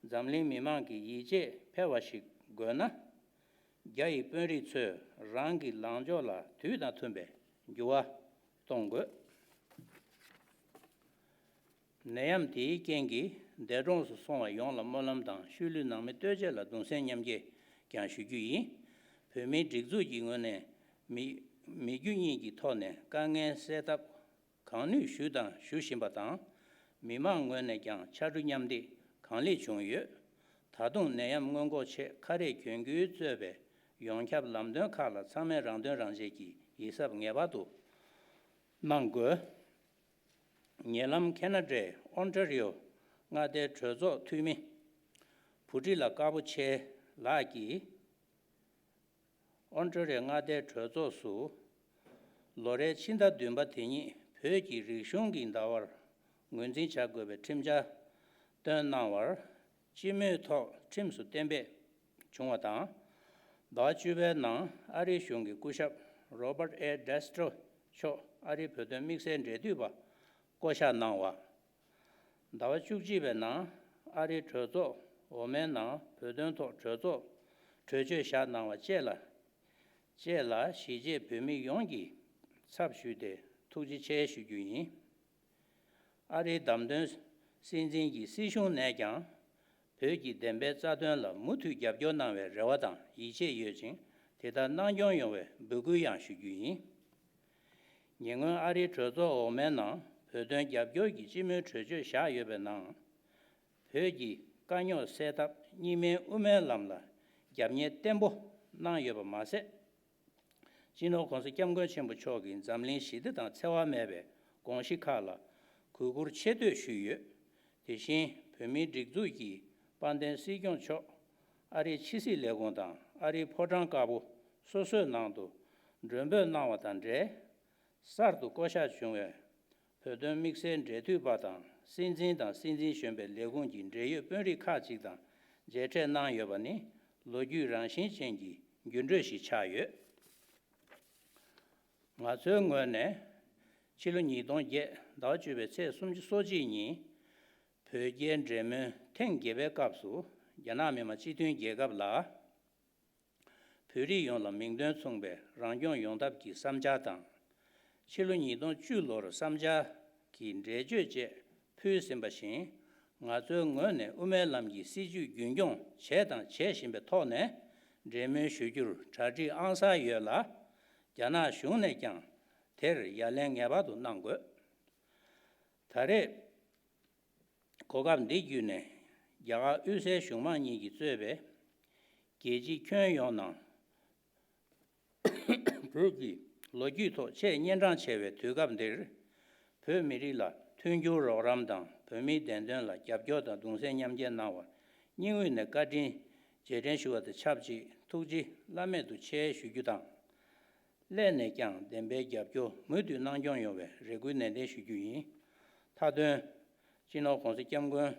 འཛམ་གླིང་མི་མང་གི་ཡིད་ཆེས་འཕེར་བ་ཞིག་དགོས་ན། རྒྱ་ཡི་དཔོན་རིགས་ཚོས་རང་གི་ལངས་ཕྱོགས་ལ་དུས་དང་མཐུན་པའི་འགྱུར་བ་གཏོང་དགོས། ནད་ཡམས་དེའི་རྐྱེན་གྱིས་འདས་གྲོངས་སུ་སོང་བ་ཡོངས་ལ་སྨོན་ལམ་དང་ཤུལ་ལུས་ནང་མི་ལྟོས་བཅས་ལ་གདུང་སེམས་མཉམ་སྐྱེད་ཀྱང་ཞུ་རྒྱུ་ཡིན། བོད་མིའི་སྒྲིག་འཛུགས་ཀྱི་ངོས་ནས་མི་མི་རྒྱུ་གཉིས་ཀྱི་ཐོག་ནས་དཀའ་ངལ་སེལ་ཐབས་གང་ནུས་ཞུས་དང་ཞུ་བཞིན་པ་དང་། མི་མང་ངོས་ནས་ཀྱང་ཕྱར་གྲུ་མཉམ་འདེགས་གང་ལེགས་བྱུང་ཡོད། ད་དུང་ནད་ཡམས་སྔོན་འགོག་ཆེད་ཁ་རས་གྱོན་རྒྱུས་གཙོས་པའི་ཡོངས་ཁྱབ་ལམ་སྟོན་ཁག་ལ་ཚང་མས་རང་དོན་རང་གཅེས་ཀྱི་ཡིད་གཟབ་ངེས་པར་དུ་གནང་དགོས། ཉེ་ལམ་ཁེ་ན་ཌའི་ཨོན་ཊ་རི་ཡོ་མངའ་སྡེའི་གྲོས་ཚོགས་འཐུས་མི་བུ་ཁྲིད་ལགས་དཀར་པོ་ཆེ་ལགས་ཀྱིས། ཨོན་ཊ་རི་ཡོ་མངའ་སྡེའི་གྲོས་ཚོགས་སུ། ལོ་རེའི་ཕྱི་ཟླ་བདུན་པ་དེ་ཉིད་བོད་ཀྱི་རིག་གཞུང་གི་ཟླ་བར་ངོས་འཛིན་བྱ་དགོས་པའི་ཁྲིམས་འཆར་བཏོན་གནང་བར་སྤྱི་མོས་ཐོག་ཁྲིམས་སུ་གཏན་འབེབས་བྱུང་བ་དང་། ཟླ་བ་བཅུ་པའི་ནང་ཨ་རིའི་གཞུང་གི་སྐུ་ཞབས་Robert A Destro་མཆོག་ཨ་རིའི་བོད་དོན་དམིགས་བསལ་འབྲེལ་མཐུད་པ་བསྐོ་གཞག་གནང་བ། ཟླ་བ་བཅུ་གཅིག་པའི་ནང་ཨ་རིའི་གྲོས་ཚོགས་འོག་མའི་ནང་བོད་དོན་ཐོག་གྲོས་ཚོགས་གྲོས་ཆོད་བཞག་གནང་བ་བཅས་ལ། བཅས་ལ་གཞིས་བྱེས་བོད་མི་ཡོངས་ཀྱི་ཚབ་ཞུས་ཏེ་ཐུགས་རྗེ་ཆེ་ཞུ་རྒྱུ་ཡིན། ཨ་རིའི་བདམས་ཐོན་སྲིད་འཛིན་གྱིས་སྲིད་གཞུང་ནས་ཀྱང་བོད་ཀྱི་བདེན་པའི་རྩ་དོན་ལ་མུ་མཐུད་རྒྱབ་སྐྱོར་གནང་བའི་རེ་བ་དང་ཡིད་ཆེས་ཡོད་ཅིང་། དེ་ལྟར་གནང་སྐྱོང་ཡོང་བའི་འབོད་སྐུལ་ཡང་ཞུ་རྒྱུ་ཡིན། ཉེ་སྔོན་ཨ་རིའི་གྲོས་ཚོགས་འོག་མའི་ནང་བོད་དོན་རྒྱབ་སྐྱོར་གྱི་སྤྱི་མོས་གྲོས་ཆོད་བཞག་ཡོད་པའི་ནང་། བོད་ཀྱི་དཀའ་རྙོག་སེལ་ཐབས་གཉིས་སྨན་དབུ་མའི་ལམ་ལ་རྒྱབ་གཉེར་བརྟན་པོ་གནང་ཡོད་པ་མ་ཟད། སྤྱི་ནོར་༸གོང་ས་༸སྐྱབས་མགོན་ཆེན་པོ་མཆོག་གིས་འཛམ་གླིང་ཞི་བདེ་དང་འཚེ་བ་མེད་པའི་དགོངས་གཞི་ཁག་ལ་གུས་བཀུར་ཆེ་བསྟོད་ཞུས་ཡོད། དེ་བཞིན་བོད་མིའི་སྒྲིག་འཛུགས་ཀྱི་དཔལ་ལྡན་སྲིད་སྐྱོང་མཆོག་ཨ་རིའི་ཕྱི་སྲིད་ལས་ཁུངས་དང་ཨ་རིའི་ཕོ་བྲང་དཀར་པོ་སོ་སོའི་ནང་དུ་མགྲོན་འབོད་གནང་བ་དང་འབྲེལ། གསར་དུ་བསྐོ་གཞག་བྱུང་བའི་བོད་དོན་དམིགས་བསལ་འབྲེལ་མཐུད་པ་དང་། སྲིད་འཛིན་དང་སྲིད་འཛིན་གཞོན་པའི་ལས་ཁུངས་ཀྱི་འབྲེལ་ཡོད་དཔོན་རིགས་ཁག་ཅིག་དང་མཇལ་འཕྲད་གནང་ཡོད་པ་ནི་ལོ་རྒྱུས་རང་བཞིན་ཅན་གྱི་འགྱུར་འགྲོས་ཤིག་ཆགས་ཡོད། ང་ཚོའི་ངོས་ནས་ཕྱི་ལོ་ཉིས་སྟོང་བརྒྱད་ཟླ་བ་བཅུ་པའི་ཚེས་སོ་གཅིག་ཉིན་བོད་རྒྱའི་འབྲེལ་མོལ་ཐེངས་བརྒྱད་པའི་སྐབས་སུ་རྒྱ་ནག་མི་དམངས་སྤྱི་མཐུན་རྒྱལ་ཁབ་ལ། བོད་རིགས་ཡོངས་ལ་མིང་དོན་མཚུངས་པའི་རང་སྐྱོང་ཡོང་ཐབས་ཀྱི་བསམ་འཆར་དང་། ཕྱི་ལོ་ཉིས་སྟོང་བཅུ་ལོར་བསམ་འཆར་གྱི་འགྲེལ་བརྗོད་བཅས་ཕུལ་ཟིན་པ་བཞིན། ང་ཚོའི་ངོས་ནས་དབུ་མའི་ལམ་གྱི་སྲིད་བྱུས་རྒྱུན་འཁྱོངས་བྱས་དང་བྱེད་བཞིན་པའི་ཐོག་ནས་འབྲེལ་མོལ་ཞུ་རྒྱུར་གྲ་སྒྲིག་ཨང་གསར་ཡོད་ལ། རྒྱ་ནག་གཞུང་ནས་ཀྱང་དེར་ཡ་ལན་ངེས་པར་དུ་གནང་དགོས། ད་རེས་གོ་སྐབས་འདི་བརྒྱུད་ནས་རྒྱ་གར་དབུས་སའི་གཞུང་མང་གཉིས་ཀྱིས་གཙོས་པའི་རྒྱལ་སྤྱིའི་ཁྱོན་ཡོངས་ནང་བོད་ཀྱི་ལོ་རྒྱུས་ཐོག་ཆེས་སྙན་གྲགས་ཆེ་བའི་དུས་སྐབས་འདིར། བོད་མི་རིགས་ལ་མཐུན་འགྱུར་རོགས་རམ་དང་། བོད་མིའི་བདེན་དོན་ལ་རྒྱབ་སྐྱོར་དང་གདུང་སེམས་མཉམ་སྐྱེད་གནང་བར་སྙིང་དབུས་ནས་བཀའ་དྲིན་རྗེས་དྲན་ཞུ་བ་དང་ཆབས་ཅིག་ཐུགས་རྗེ་བླ་མེད་དུ་ཆེ་ཞུ་རྒྱུ་དང་། སླད་ནས་ཀྱང་བདེན་པའི་རྒྱབ་སྐྱོར་མུ་མཐུད་གནང་སྐྱོང་ཡོང་བའི་རེ་སྐུལ་ནན་ཏན་ཞུ་རྒྱུ་ཡིན། མཐའ་དོན། སྤྱི་ནོར་༸གོང་ས་༸སྐྱབས་མགོན་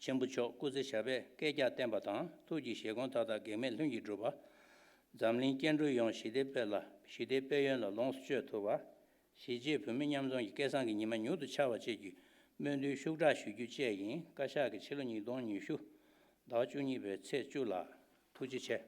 ཆེན་པོ་མཆོག་སྐུ་ཚེ་ཞབས་པད་བསྐལ་བརྒྱར་བརྟན་པ་དང་། ཐུགས་ཀྱི་བཞེད་དགོངས་མཐའ་དག་གེགས་མེད་ལྷུན་གྱིས་གྲུབ་པ། འཛམ་གླིང་སྐྱེ་འགྲོ་ཡོངས་ཞི་བདེའི་དཔལ་ལ། ཞི་བདེའི་དཔལ་ཡོན་ལ་ལོངས་སུ་སྤྱོད་ཐུབ་པ། གཞིས་བྱེས་བོད་མི་མཉམ་འཛོམས་ཀྱི་སྐལ་བཟང་གི་ཉི་མ་མྱུར་དུ་འཆར་བ་བཅས་ཀྱི་སྨོན་འདུན་ཤུགས་དྲག་ཞུ་རྒྱུ་བཅས་ཡིན། བཀའ་ཤག་གིས་ཕྱི་ལོ་ཉིས་སྟོང་ཉི་ཤུ་ཟླ་བ་བཅུ་གཉིས་པའི་ཚེས་བཅུ་ལ། ཐུགས་རྗེ་ཆེ།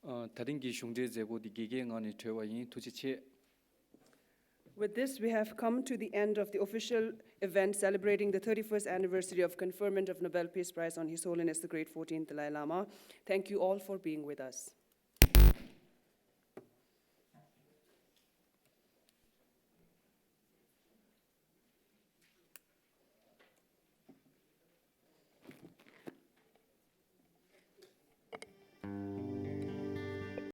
ཨ། ད་རིང་གི་གཞུང་འབྲེལ་མཛད་སྒོ་འདི་དགེ་རྒན་ངག་ནས་གྲོལ་བ་ཡིན། ཐུགས་རྗེ་ཆེ། With this, we have come to the end of the official event celebrating the thirty-first anniversary of conferment of Nobel Peace Prize on His Holiness the Great fourteenth Dalai Lama. Thank you all for being with us.